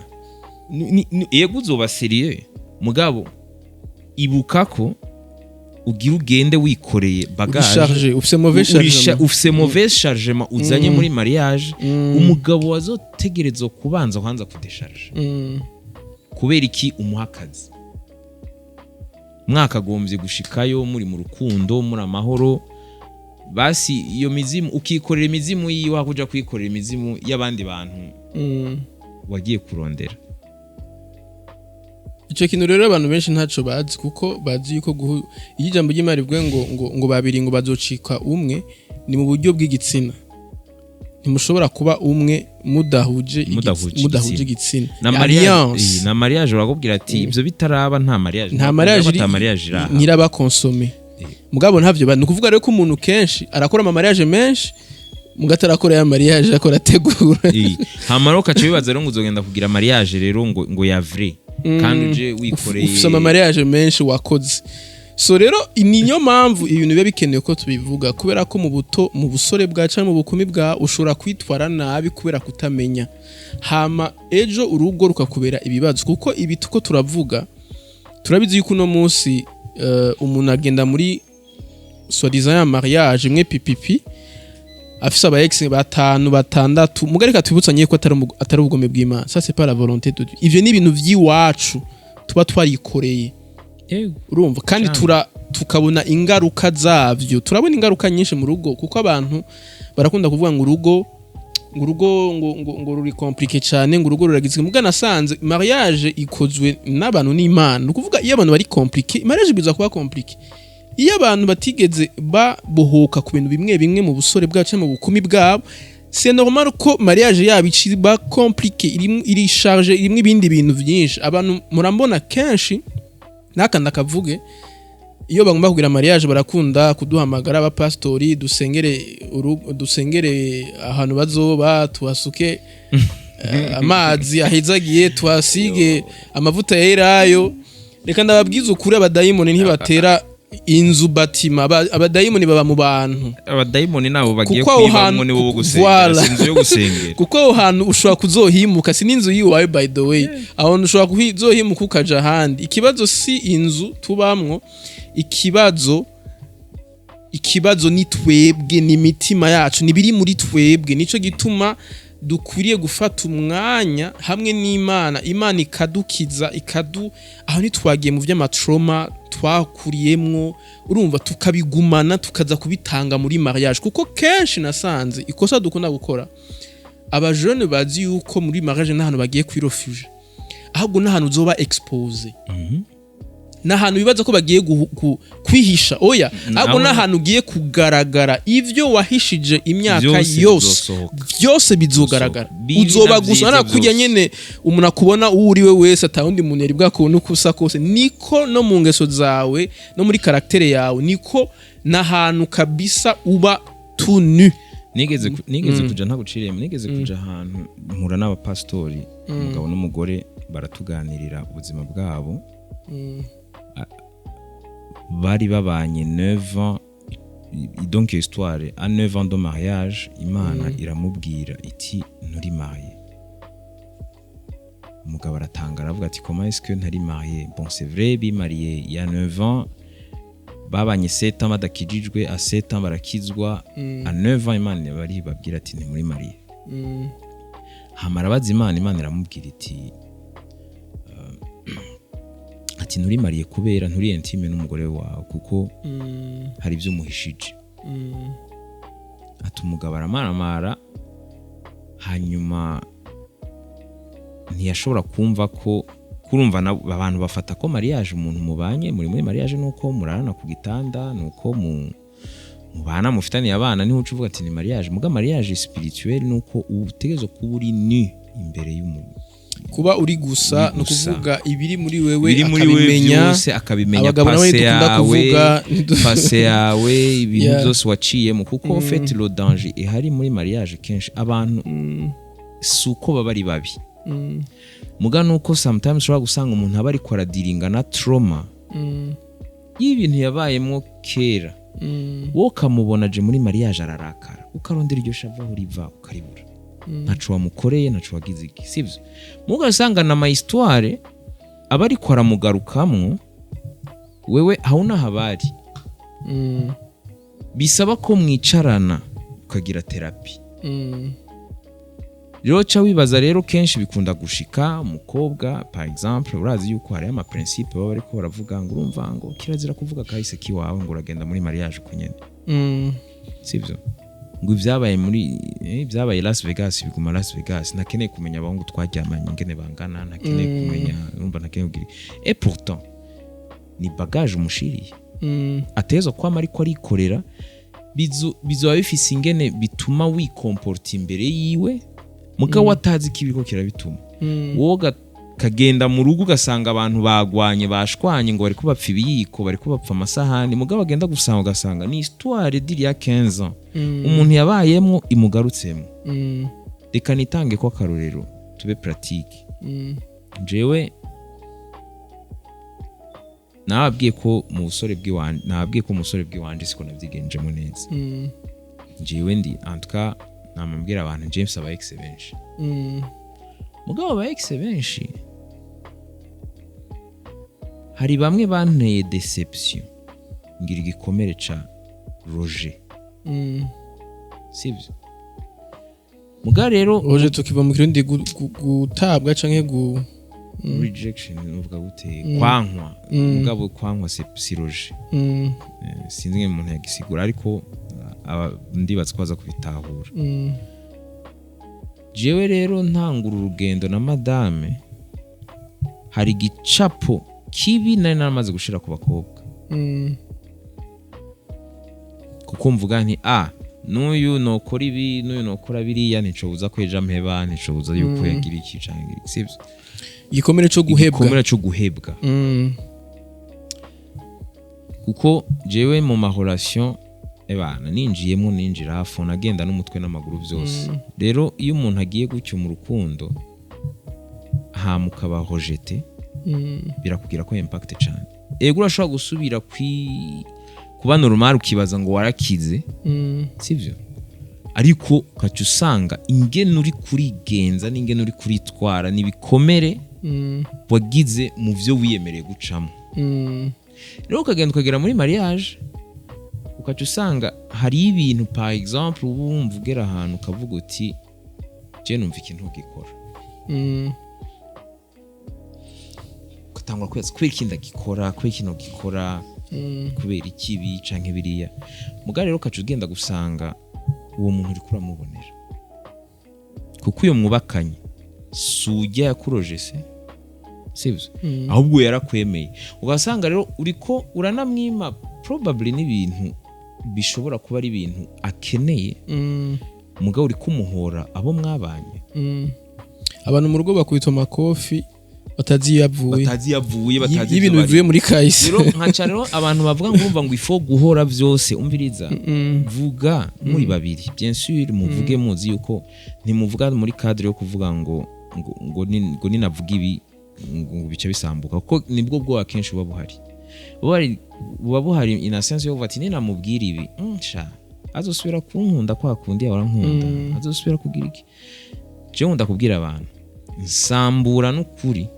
Speaker 2: Yego uzoba sérieux, mugabo ibuka ko ugira ugende wikoreye
Speaker 1: Uri
Speaker 2: bagage.
Speaker 1: Chargé, ufise mauvais chargement.
Speaker 2: Ufise mauvais chargement uzanye muri mariage. Umugabo wazotegerezwa kubanza kwanza kudécharger. Kubera iki umuha akazi? Mwakagombye gushikayo muri mu rukundo, muri amahoro, basi iyo mizimu ukikorera imizimu yiwe aho kuja kwikorera imizimu y'abandi bantu wagiye kurondera.
Speaker 1: Ico kintu rero abantu benshi ntaco bazi, kuko bazi yuko iyo ijambo ry'Imana rivuga ngo babiri ngo bazocika umwe, ni mu buryo bw'igitsina. Ntimushobora kuba umwe mudahuje
Speaker 2: Mudahuje.
Speaker 1: Mudahuje igitsina.
Speaker 2: Na mariage.
Speaker 1: Alliance.
Speaker 2: Na mariage urakubwira ati ibyo bitaraba nta mariage.
Speaker 1: Nta mariage.
Speaker 2: Nta mariage iraha.
Speaker 1: Ntiraba consommée. Mugabo ntavyo ni ukuvuga rero ko umuntu kenshi arakora ama mariage menshi, mugatarakora ya mariage akora ategura.
Speaker 2: Hama rero ukaca wibaza rero ngo uzogenda kugira mariage rero ngo ya vrai, kandi uje wikoreye.
Speaker 1: Ufise ama mariage menshi wakoze. So rero niyo mpamvu ibintu biba bikenewe ko tubivuga, kubera ko mu buto, mu busore bwa cyangwa mu bukumi bwa, ushobora kwitwara nabi kubera kutamenya, hama ejo urugo rukakubera ibibazo. Kuko ibi tuko turavuga, turabizi yuko uno munsi umuntu agenda muri soi-disant ya mariage imwe pipipi, afise aba ex batanu, batandatu. Mugari reka twibutsanye ko atari ubugome bw'Imana. Ça, c'est pas la volonté de Dieu. Ivyo ni ibintu vy'iwacu tuba twarikoreye. Urumva kandi
Speaker 2: Cyane.
Speaker 1: Tukabona ingaruka zavyo. Turabona ingaruka nyinshi mu rugo, kuko abantu barakunda kuvuga ngo urugo ngo ruri compliqué cyane, ngo urugo ruragizwe. Muga nasanze mariage ikozwe n'abantu n'Imana. Ni ukuvuga iyo abantu bari compliqué, mariage biza kuba compliqué. Iyo abantu batigeze babohoka ku bintu bimwe bimwe mu busore bwabo cyangwa mu bukumi bwabo. C'est normal ko mariage yabo iba compliqué, iri chargé, irimo ibindi bintu byinshi. Abantu murambona kenshi n'aka ndakavuge, iyo bagomba kugira mariage barakunda kuduhamagara abapasitori, dusengere dusengere ahantu bazoba, tuhasuke amazi ahezagiye, tuhasige amavuta ya elayo. Reka ndababwize ukuri, abadayimoni ntibatera inzu batima, abadayimoni baba mu bantu.
Speaker 2: Abadayimoni nabo bagiye
Speaker 1: Kuko aho
Speaker 2: kwibamwo
Speaker 1: hantu
Speaker 2: ni bo gusengera.
Speaker 1: Voilà.
Speaker 2: Si inzu yo gusengera.
Speaker 1: Kuko aho hantu ushobora kuzohimuka, si n'inzu yiwawe by the way, aho hantu ushobora kuzohimuka ukaja ahandi. Ikibazo si inzu tubamwo, ikibazo ni twebwe, ni imitima yacu, ni biri muri twebwe. Nico gituma dukwiriye gufata umwanya hamwe n'Imana, Imana ikadukiza, ikadu aho ntitwagiye mu vy'ama trauma twakuriyemwo, urumva, tukabigumana, tukaza kubitanga muri mariage. Kuko kenshi nasanze ikosa dukunda gukora, abajene bazi yuko muri mariage n'ahantu bagiye kwi réfugier, ahubwo n'ahantu uzoba exposé, n'ahantu bibaza ko bagiye kwihisha. Oya, ahubwo n'ahantu ugiye kugaragara ivyo wahishije imyaka
Speaker 2: Vyose
Speaker 1: yose.
Speaker 2: bizosohoka.
Speaker 1: Byose bizogaragara.
Speaker 2: Bibi
Speaker 1: Uzoba
Speaker 2: na
Speaker 1: gusa
Speaker 2: vyiza
Speaker 1: nakujya
Speaker 2: vyose.
Speaker 1: nyene umuntu akubona uwo uri we wese, atawundi muntu yari bwakubona uko usa kose, niko no mu ngeso zawe no muri caractère yawe, niko n'ahantu kabisa uba tout nu.
Speaker 2: Nigeze kuja, ntaguciriyemo, nigeze kuja ahantu mpura n'abapasitori, umugabo n'umugore, baratuganirira ubuzima bwabo. Bari babanye 9 ans. Donc histoire, à 9 ans de mariage, Imana iramubwira iti: "Nturi marié." Umugabo aratanga, aravuga ati: "Comment est-ce que ntari marié?" Bon, c'est vrai, bimariye il y a 9 ans, babanye 7 ans badakijijwe, à 7 ans barakizwa, à 9 ans Imana bari babwira ati: "Ntimuri marié." Hama arabaza Imana, Imana iramubwira iti ati: "Nturi marié kubera nturi intime n'umugore wawe, kuko hari ibyo umuhishije." Ati umugabo aramaramara, hanyuma ntiyashobora kumva ko kurumva abantu bafata ko mariage, umuntu mubanye muri mariage, nuko murarana ku gitanda, nuko mu mubana mufitaniye abana, niho uca uvuga ati ni mariage. Muga mariage spirituelle nuko utegerezwa kuba uri nu imbere y'umuntu.
Speaker 1: Kuba uri gusa,
Speaker 2: Uri
Speaker 1: ni
Speaker 2: gusa.
Speaker 1: ukuvuga ibiri muri wewe
Speaker 2: Biri muri wewe
Speaker 1: akabimenya.
Speaker 2: byose akabimenya.
Speaker 1: Abagabo nabo
Speaker 2: Passé
Speaker 1: ntidukunda
Speaker 2: yawe,
Speaker 1: kuvuga,
Speaker 2: passé yawe, ibintu byose waciyemo, kuko en fait le danger ihari muri mariage, kenshi abantu si uko baba ari babi, muga nuko sometimes ushobora gusanga umuntu aba ariko aradiringa na trauma y'ibintu yabayemo kera. Wowe ukamubona aje muri mariage ararakara, ukarondera iryo shavu aho riva ukaribura, ntaco wamukoreye, ntaco wagize iki, sivyo? Muga usanga na ma histoire aba ariko aramugarukamwo, wewe hauna habari. Bisaba ko mwicarana ukagira thérapie. Rero ca wibaza rero, kenshi bikunda gushika umukobwa, par exemple, urazi yuko hariyo ama principe baba bariko baravuga ngo urumva ngo kirazira kuvuga kahise kiwawe, ngo uragenda muri mariage uko nyene, sivyo? Ngo ibyabaye muri ibyabaye Las Vegas biguma Las Vegas, ntakeneye kumenya abahungu twaryamanye ingene bangana, ntakeneye kumenya, urumva, ntakeneye kugira. Et pourtant ni bagage umushiriye ateza kwama ariko arikorera. Bizoba bifise ingene bituma wikomporta imbere yiwe, mugabo atazi ko ibiko kirabituma. Wowe kagenda mu rugo ugasanga abantu bagwanye, bashwanye, ngo bariko bapfa ibiyiko, bariko bapfa amasahani, mugabo agenda gusanga ugasanga ni histoire d'il y a 15 ans umuntu yabayemwo imugarutsemo. Reka nitange ko akarorero, tube pratique. Jewe nababwiye ko mu busore bw'iwanje, nababwiye ko mu busore bw'iwanje siko navyigenjemo neza. Jewe ndi, en tout cas namubwira abantu, James, aba ex benshi. Mugabo aba ex benshi, hari bamwe banteye déception, ngira igikomere ca rejet, sivyo? Muga rero
Speaker 1: Oje tukiva mu Kirundi gutabwa canke
Speaker 2: rejection uvuga gute? Kwankwa. Mugabo kwankwa si rejet. Sinzi ngene umuntu yagisigura, ariko ndibaza ko aza kubitahura. Jewe rero ntangura urugendo na madame, hari igicapo kibi nari naramaze gushira ku bakobwa, kuko mvuga nti a N'uyu nokora ibi, n'uyu nokora biriya, nticobuza ko ejo ampeba, nticobuza yuko yagira iki canke iki, sivyo?
Speaker 1: Igikomere co guhebwa.
Speaker 2: Igikomere co guhebwa. Kuko jewe mu ma relation, ebana, ninjiyemo, ninjira hafi, nagenda n'umutwe n'amaguru byose. Rero iyo umuntu agiye gutyo mu rukundo, hama ukaba rejeté, birakubwira ko impact cyane. Ego, urashobora gusubira kuba normal, ukibaza ngo warakize, sivyo? Ariko ukaca usanga ingene uri kurigenza n'ingene uri kuritwara n'ibikomere wagize mu byo wiyemereye gucamo. Rero ukagenda ukagera muri mariage, ukaca usanga hari ibintu, par exemple, uba wumva ugera ahantu ukavuga uti: "Je numva ikintu gikora." Ugatangura kwibaza kubera iki ndagikora, kubera ikintu gikora, kubera ikibi canke biriya. Muga rero ukaca ugenda gusanga uwo muntu uriko uramubonera, kuko iyo mwubakanye si ujya yakurojese, sivyo? Ahubwo yarakwemeye. Ugasanga rero uriko uranamwima probably n'ibintu bishobora kuba ari ibintu akeneye, mugabo uri kumuhora abo mwabanye.
Speaker 1: Abantu mu rugo bakubita amakofi batazi iyo avuye.
Speaker 2: Batazi iyo avuye, batazi
Speaker 1: y'ibintu
Speaker 2: ivyo.
Speaker 1: bivuye muri kahise.
Speaker 2: Rero nkaca rero abantu bavuga ngo urumva ngo il faut guhora byose, umviriza, vuga muri babiri, bien sûr muvuge muzi yuko ntimuvuga muri cadre yo kuvuga ngo ninavuga ibi ngo bice bisambuka, kuko nibwo bwoba akenshi buba buhari, buba buhari in a sense yo kuvuga ati: "Ninamubwira ibi, sha azosubira kunkunda kwa kundi yahora nkunda, azosubira kugira iki." Jewe nkunda kubwira abantu: nsambura n'ukuri,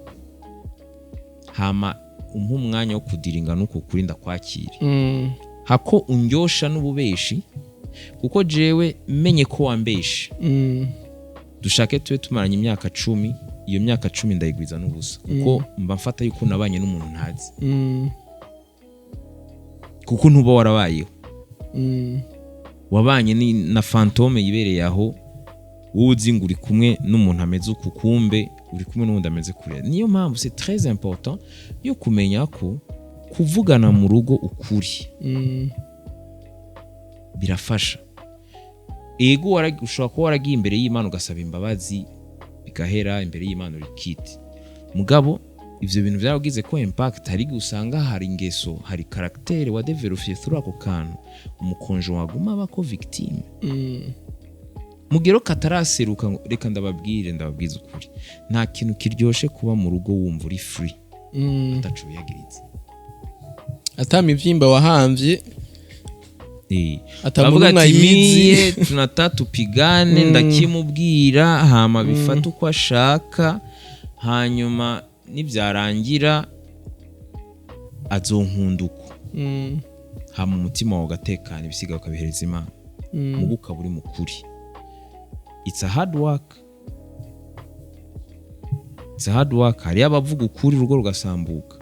Speaker 2: hama umpa umwanya wo kudiringa n'uko kuri, ndakwakira, hako undyosha n'ububeshi, kuko jewe menye ko wambeshe, dushake tube tumaranye imyaka 10, iyo myaka 10 ndayigwiza n'ubusa, kuko mba mfata yuko nabanye n'umuntu ntazi, kuko ntuba warabayeho. Wabanye na fantôme yibereye aho, wowe uzi ngo uri kumwe n'umuntu ameze uku, kumbe uri kumwe n'uwundi ameze kure. Niyo mpamvu c'est très important yo kumenya ko kuvugana mu rugo ukuri birafasha. Ego, ushobora kuba waragiye imbere y'Imana ugasaba imbabazi, bigahera imbere y'Imana, urikite. Mugabo ivyo bintu byaragize ko impact. Hari igihe usanga hari ingeso, hari caractère wa développé through ako kantu, umukonjo waguma aba ko victime. Mugero kataraseruka ngo reka ndababwire, ndababwize ukuri, nta kintu kiryoshe kuba mu rugo wumva uri free, ataco wiyagiriza.
Speaker 1: Ata mivyimba wahamvye. Ata
Speaker 2: Bavuga
Speaker 1: muntu
Speaker 2: ati:
Speaker 1: ayizi.
Speaker 2: "Mie tunata tupigane, ndakimubwira, hama bifata uko ashaka, hanyuma nibyarangira azonkunda uko." Hama umutima wawe ugatekana, ibisigaye ukabihereza Imana. Mugu ukaba uri mukuri. It's a hard work, it's a hard work. Hariyo abavuga ukuri urugo rugasambuka.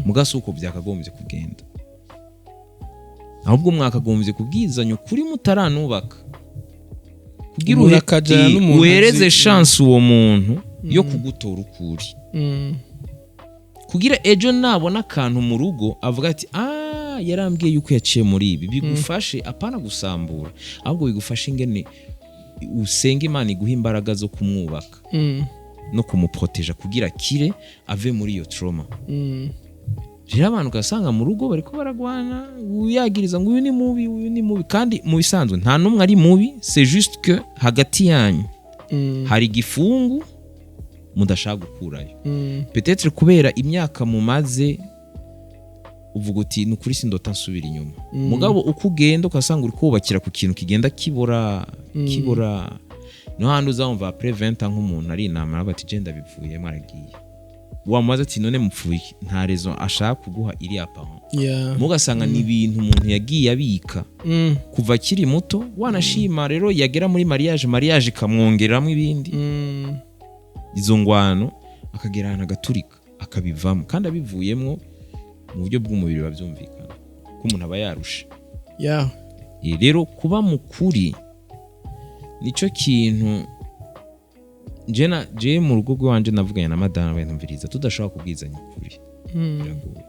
Speaker 2: Muga si uko byakagombye kugenda, ahubwo mwakagombye kubwizanya ukuri mutaranubaka, kugira
Speaker 1: Umuntu akajana n'umuntu
Speaker 2: uhereze chance uwo muntu yo kugutora ukuri, kugira ejo nabona akantu mu rugo avuga ati: "Ah, yarambwiye yuko yaciye muri ibi." Bigufashe, apana gusambura, ahubwo bigufashe ingene usenga Imana iguha imbaraga zo kumwubaka no kumuproteja kugira akire, ave muri iyo trauma. Rero abantu ugasanga mu rugo bariko baragwana, uyagiriza ngo uyu ni mubi, uyu ni mubi, kandi mu bisanzwe nta n'umwe ari mubi. C'est juste que hagati yanyu hari igifungu mudashaka gukurayo, peut-être kubera imyaka mumaze, uvuga uti: "Ni ukuri sindota nsubira inyuma." Mugabo uko ugenda ugasanga uri kubakira ku kintu kigenda kibora, kibora, no handi uzamva après 20 ans nk'umuntu ari inama bati: "Je ndabivuyemo," aragiye. Wamubaza ati: "None mupfuye iki?" Nta raison ashaka kuguha iri apparent. Mugasanga ni ibintu umuntu yagiye abika kuva akiri muto, wanashima rero yagera muri mariage, mariage ikamwongeramo ibindi, izo ngwano, akagera ahantu agaturika, akabivamo. Kandi abivuyemo mu buryo bw'umubiri biba byumvikana ko umuntu aba yarushe. Rero kuba mukuri nicyo kintu. Je na je mu rugo rw'iwanje navuganye na madame, ntumviriza, tudashobora kubwizanya ukuri, biragoye.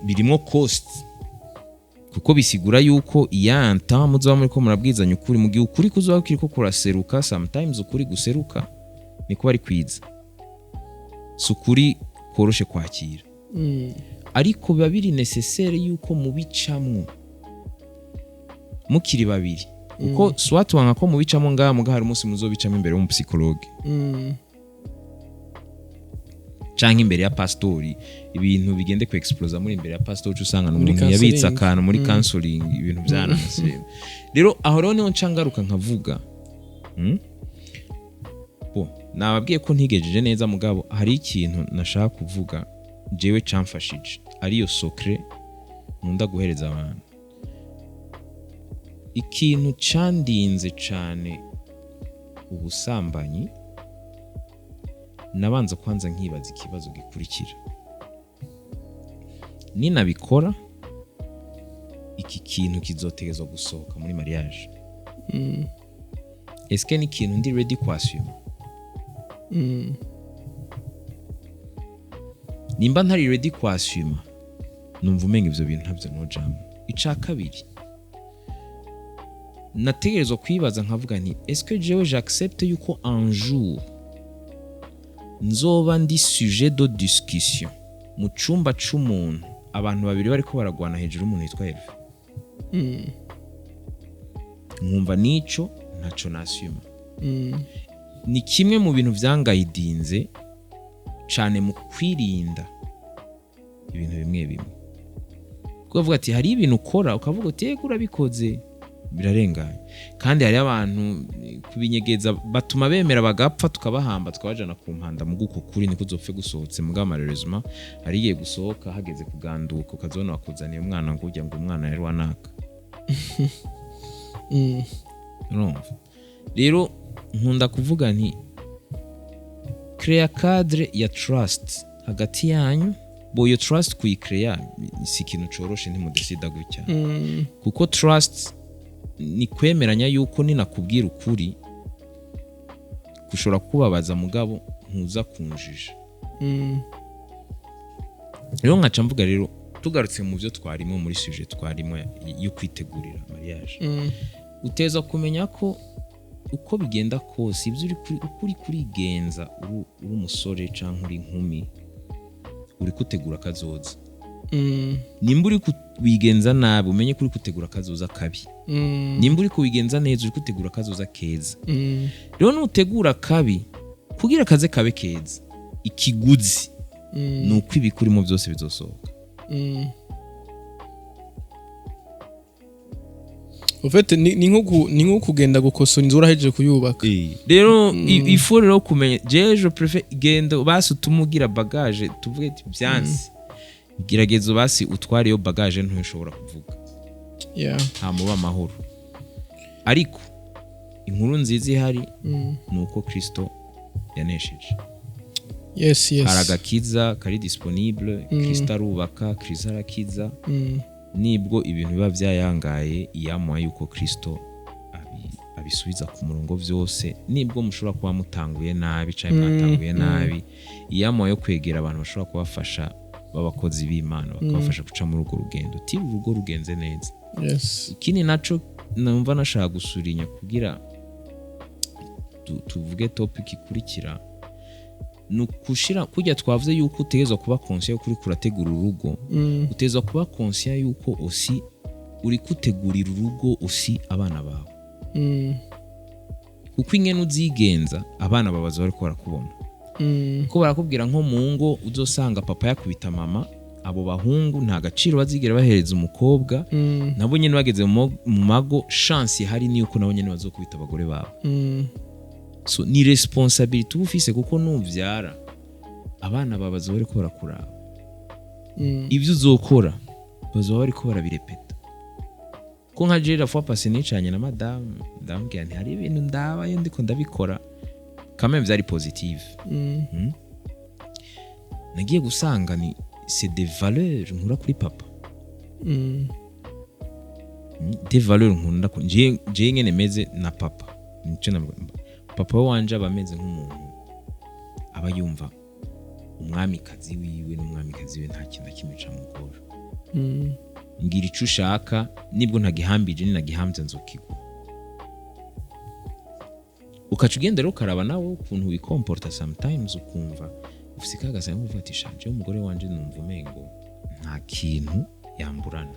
Speaker 2: Birimo cost, Kuko bisigura yuko iyanta muzoba muriko murabwizanya ukuri, mu gihe ukuri kuzoba kiriko kuraseruka. Sometimes ukuri guseruka niko bari kwiza, si ukuri koroshe kwakira, ariko biba biri nécessaire yuko mubicamwo mukiri babiri, kuko soit wanga ko mubicamo ngaha, muga hari umunsi muzobicamo imbere y'umupsychologue canke imbere ya pastori, ibintu bigende ku explosa muri imbere ya pastori, uca usanga
Speaker 1: Muri
Speaker 2: umuntu yabitse
Speaker 1: counseling.
Speaker 2: akantu muri counseling, ibintu byananase. Rero aho rero niho nca ngaruka nkavuga, Bo nababwiye ko ntigejeje neza, mugabo hari ikintu nashaka kuvuga jewe camfashije, ariyo secret nkunda guhereza abantu. Ikintu candinze cane ubusambanyi, nabanza kwanza nkibaza ikibazo gikurikira: ninabikora, iki kintu kizotegezwa gusohoka muri mariage. Eske ni ikintu ndi ready kwasuma? Nimba ntari ready kwasuma, numva umenga ivyo bintu ntabyo nojamwo. Ica kabiri, nategerezwa kwibaza nkavuga nti: est-ce que jewe j'accepte yuko un jour nzoba ndi sujet de discussion mu cumba c'umuntu, abantu babiri bariko baragwana hejuru y'umuntu yitwa Hervé? Nkumva nico ntaco nasuma. Ni kimwe mu bintu vyangayidinze cane mu kwirinda ibintu bimwe bimwe, kuko bavuga ati hari ibintu ukora ukavuga uti: "Yego, urabikoze, birarenganye." Kandi hari abantu kubinyegeza batuma bemera bagapfa, tukabahamba, tukabajana ku mpanda. Mu guko kuri niko uzopfe gusohotse, mugabo malheureusement hari igihe gusohoka hageze kuganduka, ukazibona bakuzaniye umwana ngo ujya ngo umwana yari wanaka. Urumva rero, nkunda kuvuga nti: créer cadre ya trust hagati yanyu. Bo iyo trust kuyicréa si ikintu coroshe, ntimudesida gutya, kuko trust ni kwemeranya yuko ninakubwira ukuri gushobora kubabaza, mugabo ntuza kunjija. Rero nkaca mvuga rero, tugarutse mu byo twarimo, muri sujet twarimo yo kwitegurira mariage, uteza kumenya ko uko bigenda kose, ibyo uko uri kurigenza uri umusore cyangwa uri inkumi, uri kutegura akazoza. Nimba uri kubigenza nabi, umenye ko uri gutegura akazoza kabi. Nimba uri kubigenza neza, uri gutegura akazoza keza. Rero nutegura kabi, kugira akaze kabe keza, ikiguzi ni uko ibikurimo byose bizosohoka.
Speaker 1: En fait, ni nko kugenda gukosora inzu urahejeje kuyubaka.
Speaker 2: Rero il faut rero kumenya, jewe je préfère genda basi utume ugira bagage, tuvuge ati byanse, gerageza basi utware iyo bagage ntushobora kuvuga, nta muba amahoro. Ariko inkuru nziza ihari ni uko Kristo yanesheje. Hari agakiza kari disponible. Kristo arubaka, Kristo arakiza. Nibwo ibintu biba byayangaye, iyamuha yuko Kristo abisubiza ku murongo byose. Nibwo mushobora kuba mutanguye nabi cyangwa mwatanguye nabi, iyamuha yo kwegera abantu bashobora kubafasha b'abakozi b'Imana, bakabafasha guca muri urwo rugendo tiri urugo rugenze neza. Ikindi naco numva nashaka gusurinya kugira tuvuge topic ikurikira, ni ukushira kurya twavuze yuko utegerezwa kuba conscient yuko uriko urategura urugo, utegerezwa kuba conscient yuko aussi uri kutegurira urugo aussi abana bawe, kuko ingene uzigenza, abana bawe bazoba bariko barakubona, ko barakubwira nko mu ngo uzosanga papa yakubita mama, abo bahungu nta gaciro bazigera bahereza umukobwa. Nabo nyene bageze mu mago, chance ihari ni yuko nabo nyene bazokubita abagore babo. So ni responsabilité uba ufise, kuko nuvyara, abana bawe bazoba bariko barakuraba. Ibyo uzokora bazoba bariko barabirepeta. Ko nka jewe, la fois passée nicanye na madame, ndamubwira nti: "Hari ibintu ndaba iyo ndiko ndabikora, quand même vyari positive." Nagiye gusanga ni c'est des valeurs nkura kuri papa. Des valeurs nkunda jewe nyene meze na papa. Nico navuga, papa wanje aba ameze nk'umuntu aba yumva umwamikazi wiwe n'umwamikazi we nta kintu na kimwe camugora. Ngira ico ushaka, nibwo ntagihambije, ninagihambye nzokigwa. Ukaca ugenda rero ukaraba nawe ukuntu wikomporta. Sometimes ukumva ufise kagasa nkuvuga ati: "Shanje, umugore wanje numva umengo nta kintu yamburana."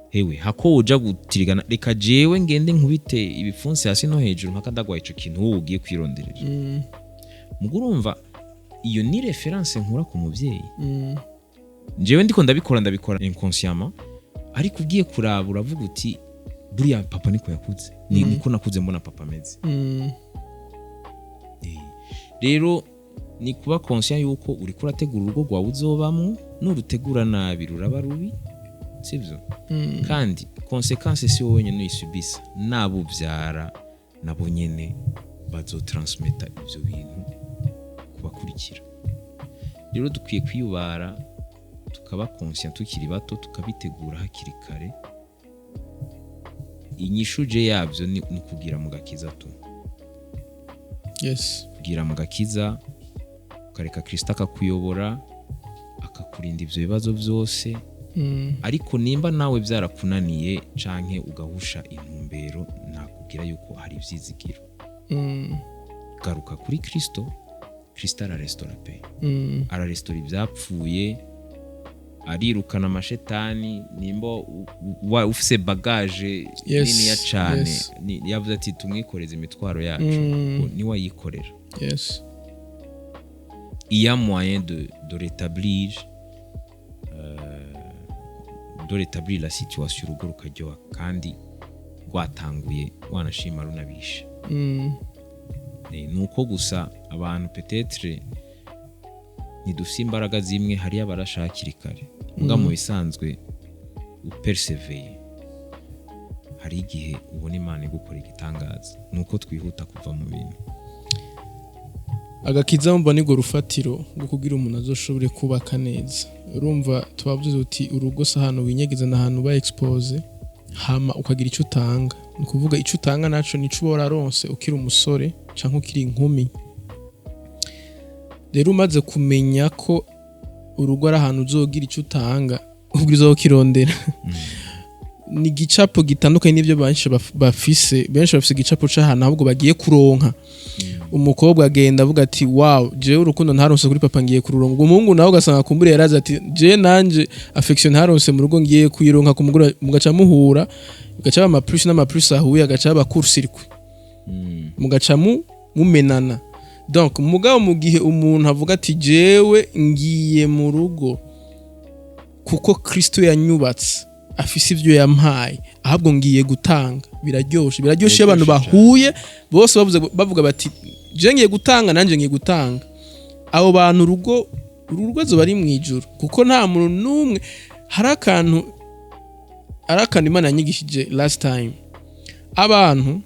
Speaker 2: Hewe, hako uja gutirigana, reka jewe ngende nkubite ibipfunsi hasi no hejuru mpaka ndagwaye ico kintu wowe ugiye kwironderera. Mugo urumva iyo ni référence nkura ku muvyeyi. Njyewe ndiko ndabikora inconsciemment, ariko ugiye kuraba uravuga uti: "Buriya papa niko yakuze, niko nakuze mbona papa ameze." Rero ni kuba conscient yuko uriko urategura urugo rwawe uzobamwo. Nurutegura nabi ruraba rubi, sibyo? Kandi conséquence si wowe wenyine uyisubisa, n'abo ubyara nabo nyene bazotransmeta ivyo bintu kubakurikira. Rero dukwiye kwiyubara, tukaba conscient tukiri bato, tukabitegura hakiri kare. Inyishu je yabyo ni ukugira mu gakiza tu. Kugira mu gakiza, ukareka Kristo akakuyobora, akakurinda ivyo bibazo byose. Ariko nimba nawe byarakunaniye canke ugahusha intumbero, nakubwira yuko hari ivyizigiro. Garuka kuri Kristo. Kristo ararestora pe. Ararestora ivyapfuye, arirukana amashetani. Nimba ufise bagage niniya cane, yavuze ati: "Tumwikoreze imitwaro yacu." Niwe ayikorera. Il y a moyen de rétablir la situation, urugo rukaryoha kandi rwatanguye wanashima runabisha. Ni uko gusa abantu peut-être ntidufise imbaraga zimwe. Hariyo abarasha hakiri kare, mbwa mu bisanzwe uperseveye hari igihe ubona Imana igukora igitangaza. Ni uko twihuta kuva mu bintu.
Speaker 1: Agakiza mba nirwo rufatiro rwo kugira umuntu azoshobore kubaka neza. Urumva tubavuze uti urugo si ahantu winyegeza, ni ahantu uba exposé, hama ukagira icyo utanga. Ni ukuvuga icyo utanga naco nico uba wararonse ukiri umusore canke ukiri inkumi. Rero umaze kumenya ko urugo ari ahantu uzogira icyo utanga, ubwirizwa kukirondera. Ni igicapo gitandukanye n'ibyo benshi bafise. Benshi bafise igicapo c'ahantu ahubwo bagiye kuronka. Umukobwa agenda avuga ati: "Wow, jewe urukundo ntaronse kuri papa ngiye kururonka." Umuhungu nawe ugasanga kumbure yaraza ati: "Jewe nanje affection ntaronse mu rugo ngiye kuyironka ku mugore." Mugaca muhura, bigaca ba ama plus n'ama plus ahuye, agaca ba court-circuit, mugaca mumenana. Donc mugabo mu gihe umuntu avuga ati: "Jewe ngiye mu rugo kuko Kristo yanyubatse, afise ivyo yampaye, ahubwo ngiye gutanga", biraryoshe. Biraryoshe iyo abantu
Speaker 2: Biraryoshe.
Speaker 1: bahuye bose bavuze, bavuga bati: "Je ngiye gutanga, nanje ngiye gutanga." Abo bantu urugo, uru rugo azoba ari mu ijuru, kuko nta muntu n'umwe. Hari akantu Imana yanyigishije last time. Abantu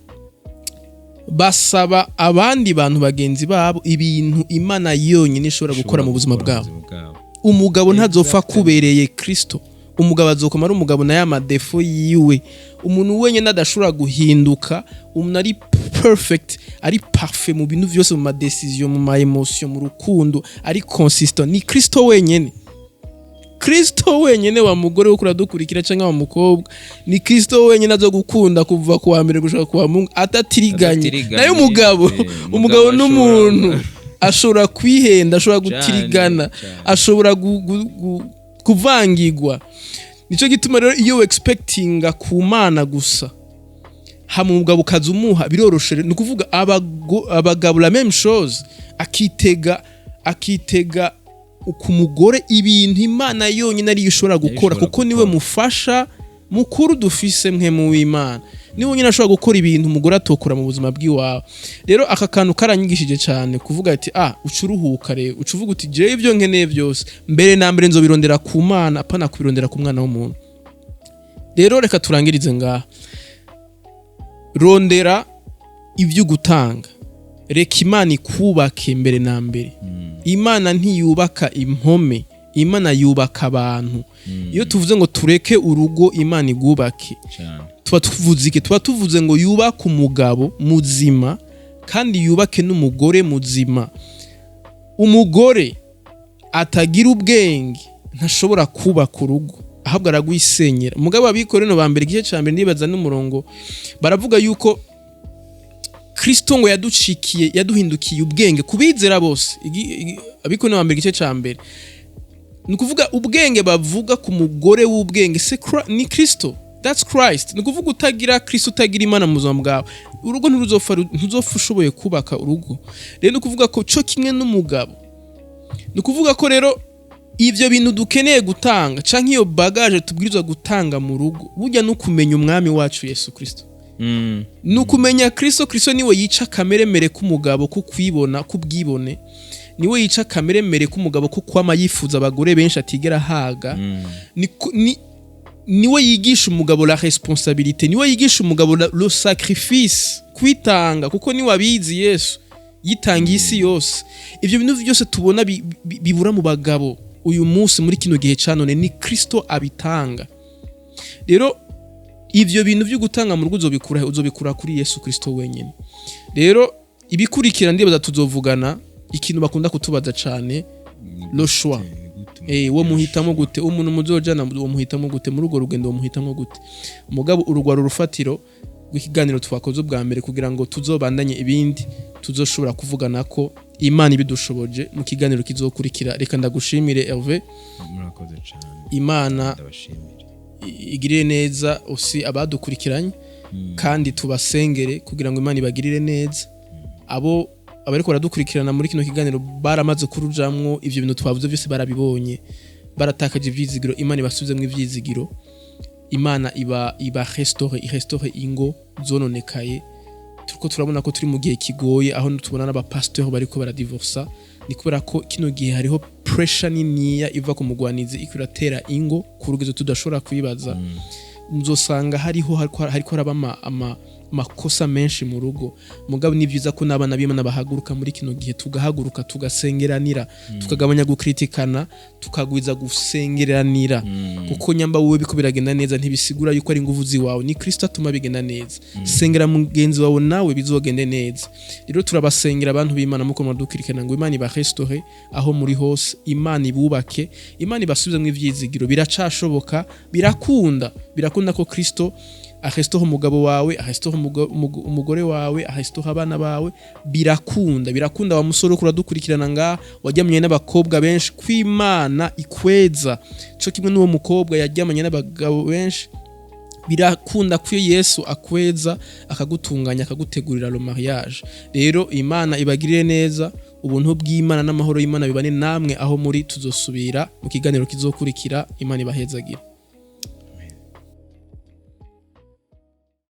Speaker 1: basaba abandi bantu bagenzi babo ibintu Imana yonyine ishobora gukora mu buzima bwabo. Umugabo ntazopfa akubereye Kristo. Umugabo azokoma ari umugabo na ya ma défauts yiwe. Umuntu wenyine adashobora guhinduka, umuntu ari perfect, ari parfait mu bintu vyose, mu ma décisions, mu ma émotions, mu rukundo, ari consistent, ni Kristo wenyene. Kristo wenyene. Wa mugore wo kuradukurikira canke wa mukobwa, ni Kristo wenyene azogukunda kuva ku wa mbere gushika ku wa Mungu atatiriganye.
Speaker 2: Atatiriganye,
Speaker 1: Nayo umugabo, umugabo
Speaker 2: umugabo
Speaker 1: n'umuntu ashobora kwihenda, ashobora gutirigana, ashobora kuvangirwa. Nico gituma rero iyo expectinga ku Mana gusa, hama umugabo ukaza umuha, biroroshe. Ni ukuvuga abagabo la même chose, akitega ku mugore ibintu Imana yonyine ariyo ishobora gukora,
Speaker 2: ishobora
Speaker 1: kuko niwe
Speaker 2: gukora.
Speaker 1: mufasha mukuru dufise mwe mu w'Imana. Niwe nyine ashobora gukora ibintu umugore atokora mu buzima bw'iwawe. Rero aka kantu karanyigishije cyane, kuvuga ati: "Ah, uca uruhuka." Rero uca uvuga uti: "Jewe ibyo nkeneye byose mbere na mbere nzobirondera ku Mana, apana kubirondera ku mwana w'umuntu." Rero reka turangirize ngaha. Rondera ibyo gutanga, reka Imana ikubake mbere na mbere. Imana ntiyubaka impome, Imana yubaka abantu. Iyo tuvuze ngo tureke urugo Imana igubake, tuba tuvuze iki? Tuba tuvuze ngo yubake umugabo muzima kandi yubake n'umugore muzima. Umugore atagira ubwenge ntashobora kubaka urugo. Ahubwo aragwisenyera. Mugabo Abikorino ba mbere, igice ca mbere, ndibaza n'umurongo, baravuga yuko Kristo ngo yaducikiye, yaduhindukiye ubwenge kubizera bose. Abikorino ba mbere, igice ca mbere. Ni ukuvuga ubwenge bavuga ku mugore w'ubwenge se ni Kristo, that's Christ. Ni ukuvuga utagira Kristo, utagira Imana mu buzima bwawe, urugo ntiruzopfa, ntuzopfa ushoboye kubaka urugo. Rero ni ukuvuga ko cyo kimwe n'umugabo, ni ukuvuga ko rero ibyo bintu dukeneye gutanga canke iyo bagage tubwirizwa gutanga mu rugo, burya no kumenya Umwami wacu Yesu Kristo, ni ukumenya Kristo. Kristo niwe yica akameremere k'umugabo ko kwibona, k'ubwibone. Niwe yica akameremere k'umugabo ko kwama yifuza abagore benshi atigera ahaga. Niwe yigisha umugabo la responsabilité, niwe yigisha umugabo le sacrifice, kwitanga, kuko niwe abizi. Yesu yitangiye isi yose. Ibyo bintu byose tubona bibura mu bagabo uyu munsi muri kino gihe ca none, ni Kristo abitanga. Rero ivyo bintu byo gutanga mu rugo uzobikura he? Uzobikura kuri Yesu Kristo wenyine. Rero ibikurikira, ndibaza tuzovugana ikintu bakunda kutubaza cane, le choix. Wo muhitamo gute umuntu muzojana? Wo muhitamo gute muri urwo rugendo? Wo muhitamo gute? Umugabo, urugwaro urufatiro rw'ikiganiro twakoze ubwa mbere, kugira ngo tuzobandanye ibindi tuzoshobora kuvugana ko Imana ibidushoboje mu kiganiro kizokurikira. Reka ndagushimire, Hervé.
Speaker 2: Murakoze cyane.
Speaker 1: Imana
Speaker 2: Ndabashimira.
Speaker 1: igirire neza usi abadukurikiranye, kandi tubasengere kugira ngo Imana ibagirire neza. Abo abariko baradukurikirana muri kino kiganiro baramaze kurujamwo, ivyo bintu twavuze byose barabibonye, baratakaje ivyizigiro, Imana ibasubizemwo ivyizigiro. Imana iba restaure, irestaure ingo zononekaye. Turiko turabona ko turi mu gihe kigoye, aho tubona n'abapasiteri bariko baradivorsa. Ni kubera ko kino gihe hariho pressure niniya iva ku mugwanizi, iko iratera ingo ku rugezo tudashobora kwibaza. Muzosanga hariho hariko haraba amakosa menshi mu rugo. Mugabo ni byiza ko n'abana b'Imana bahaguruka muri kino gihe, tugahaguruka tugasengeranira, tukagabanya gukritikana, tukagwiza gusengeranira, kuko nyamba wowe biko biragenda neza, ntibisigura yuko ari inguvu ziwawe, ni Kristo atuma bigenda neza. Sengera mugenzi wawe, nawe bizogende neza. Rero turabasengera, abantu b'Imana muko muradukurikirana, ngo Imana ibarestore aho muri hose, Imana ibubake, Imana ibasubizemo ivyizigiro. Biracashoboka, birakunda, birakunda ko Kristo arestore umugabo wawe, arestore umugore wawe, arestore abana bawe. Birakunda, birakunda. Wa musore uriko uradukurikirana ngaha waryamanye n'abakobwa benshi, kw'Imana ikweza, co kimwe n'uwo mukobwa yaryamanye n'abagabo benshi, birakunda ko iyo Yesu akweza, akagutunganya, akagutegurira le mariage. Rero Imana ibagirire neza. Ubuntu bw'Imana n'amahoro y'Imana bibane namwe aho muri. Tuzosubira mu kiganiro kizokurikira. Imana ibahezagire.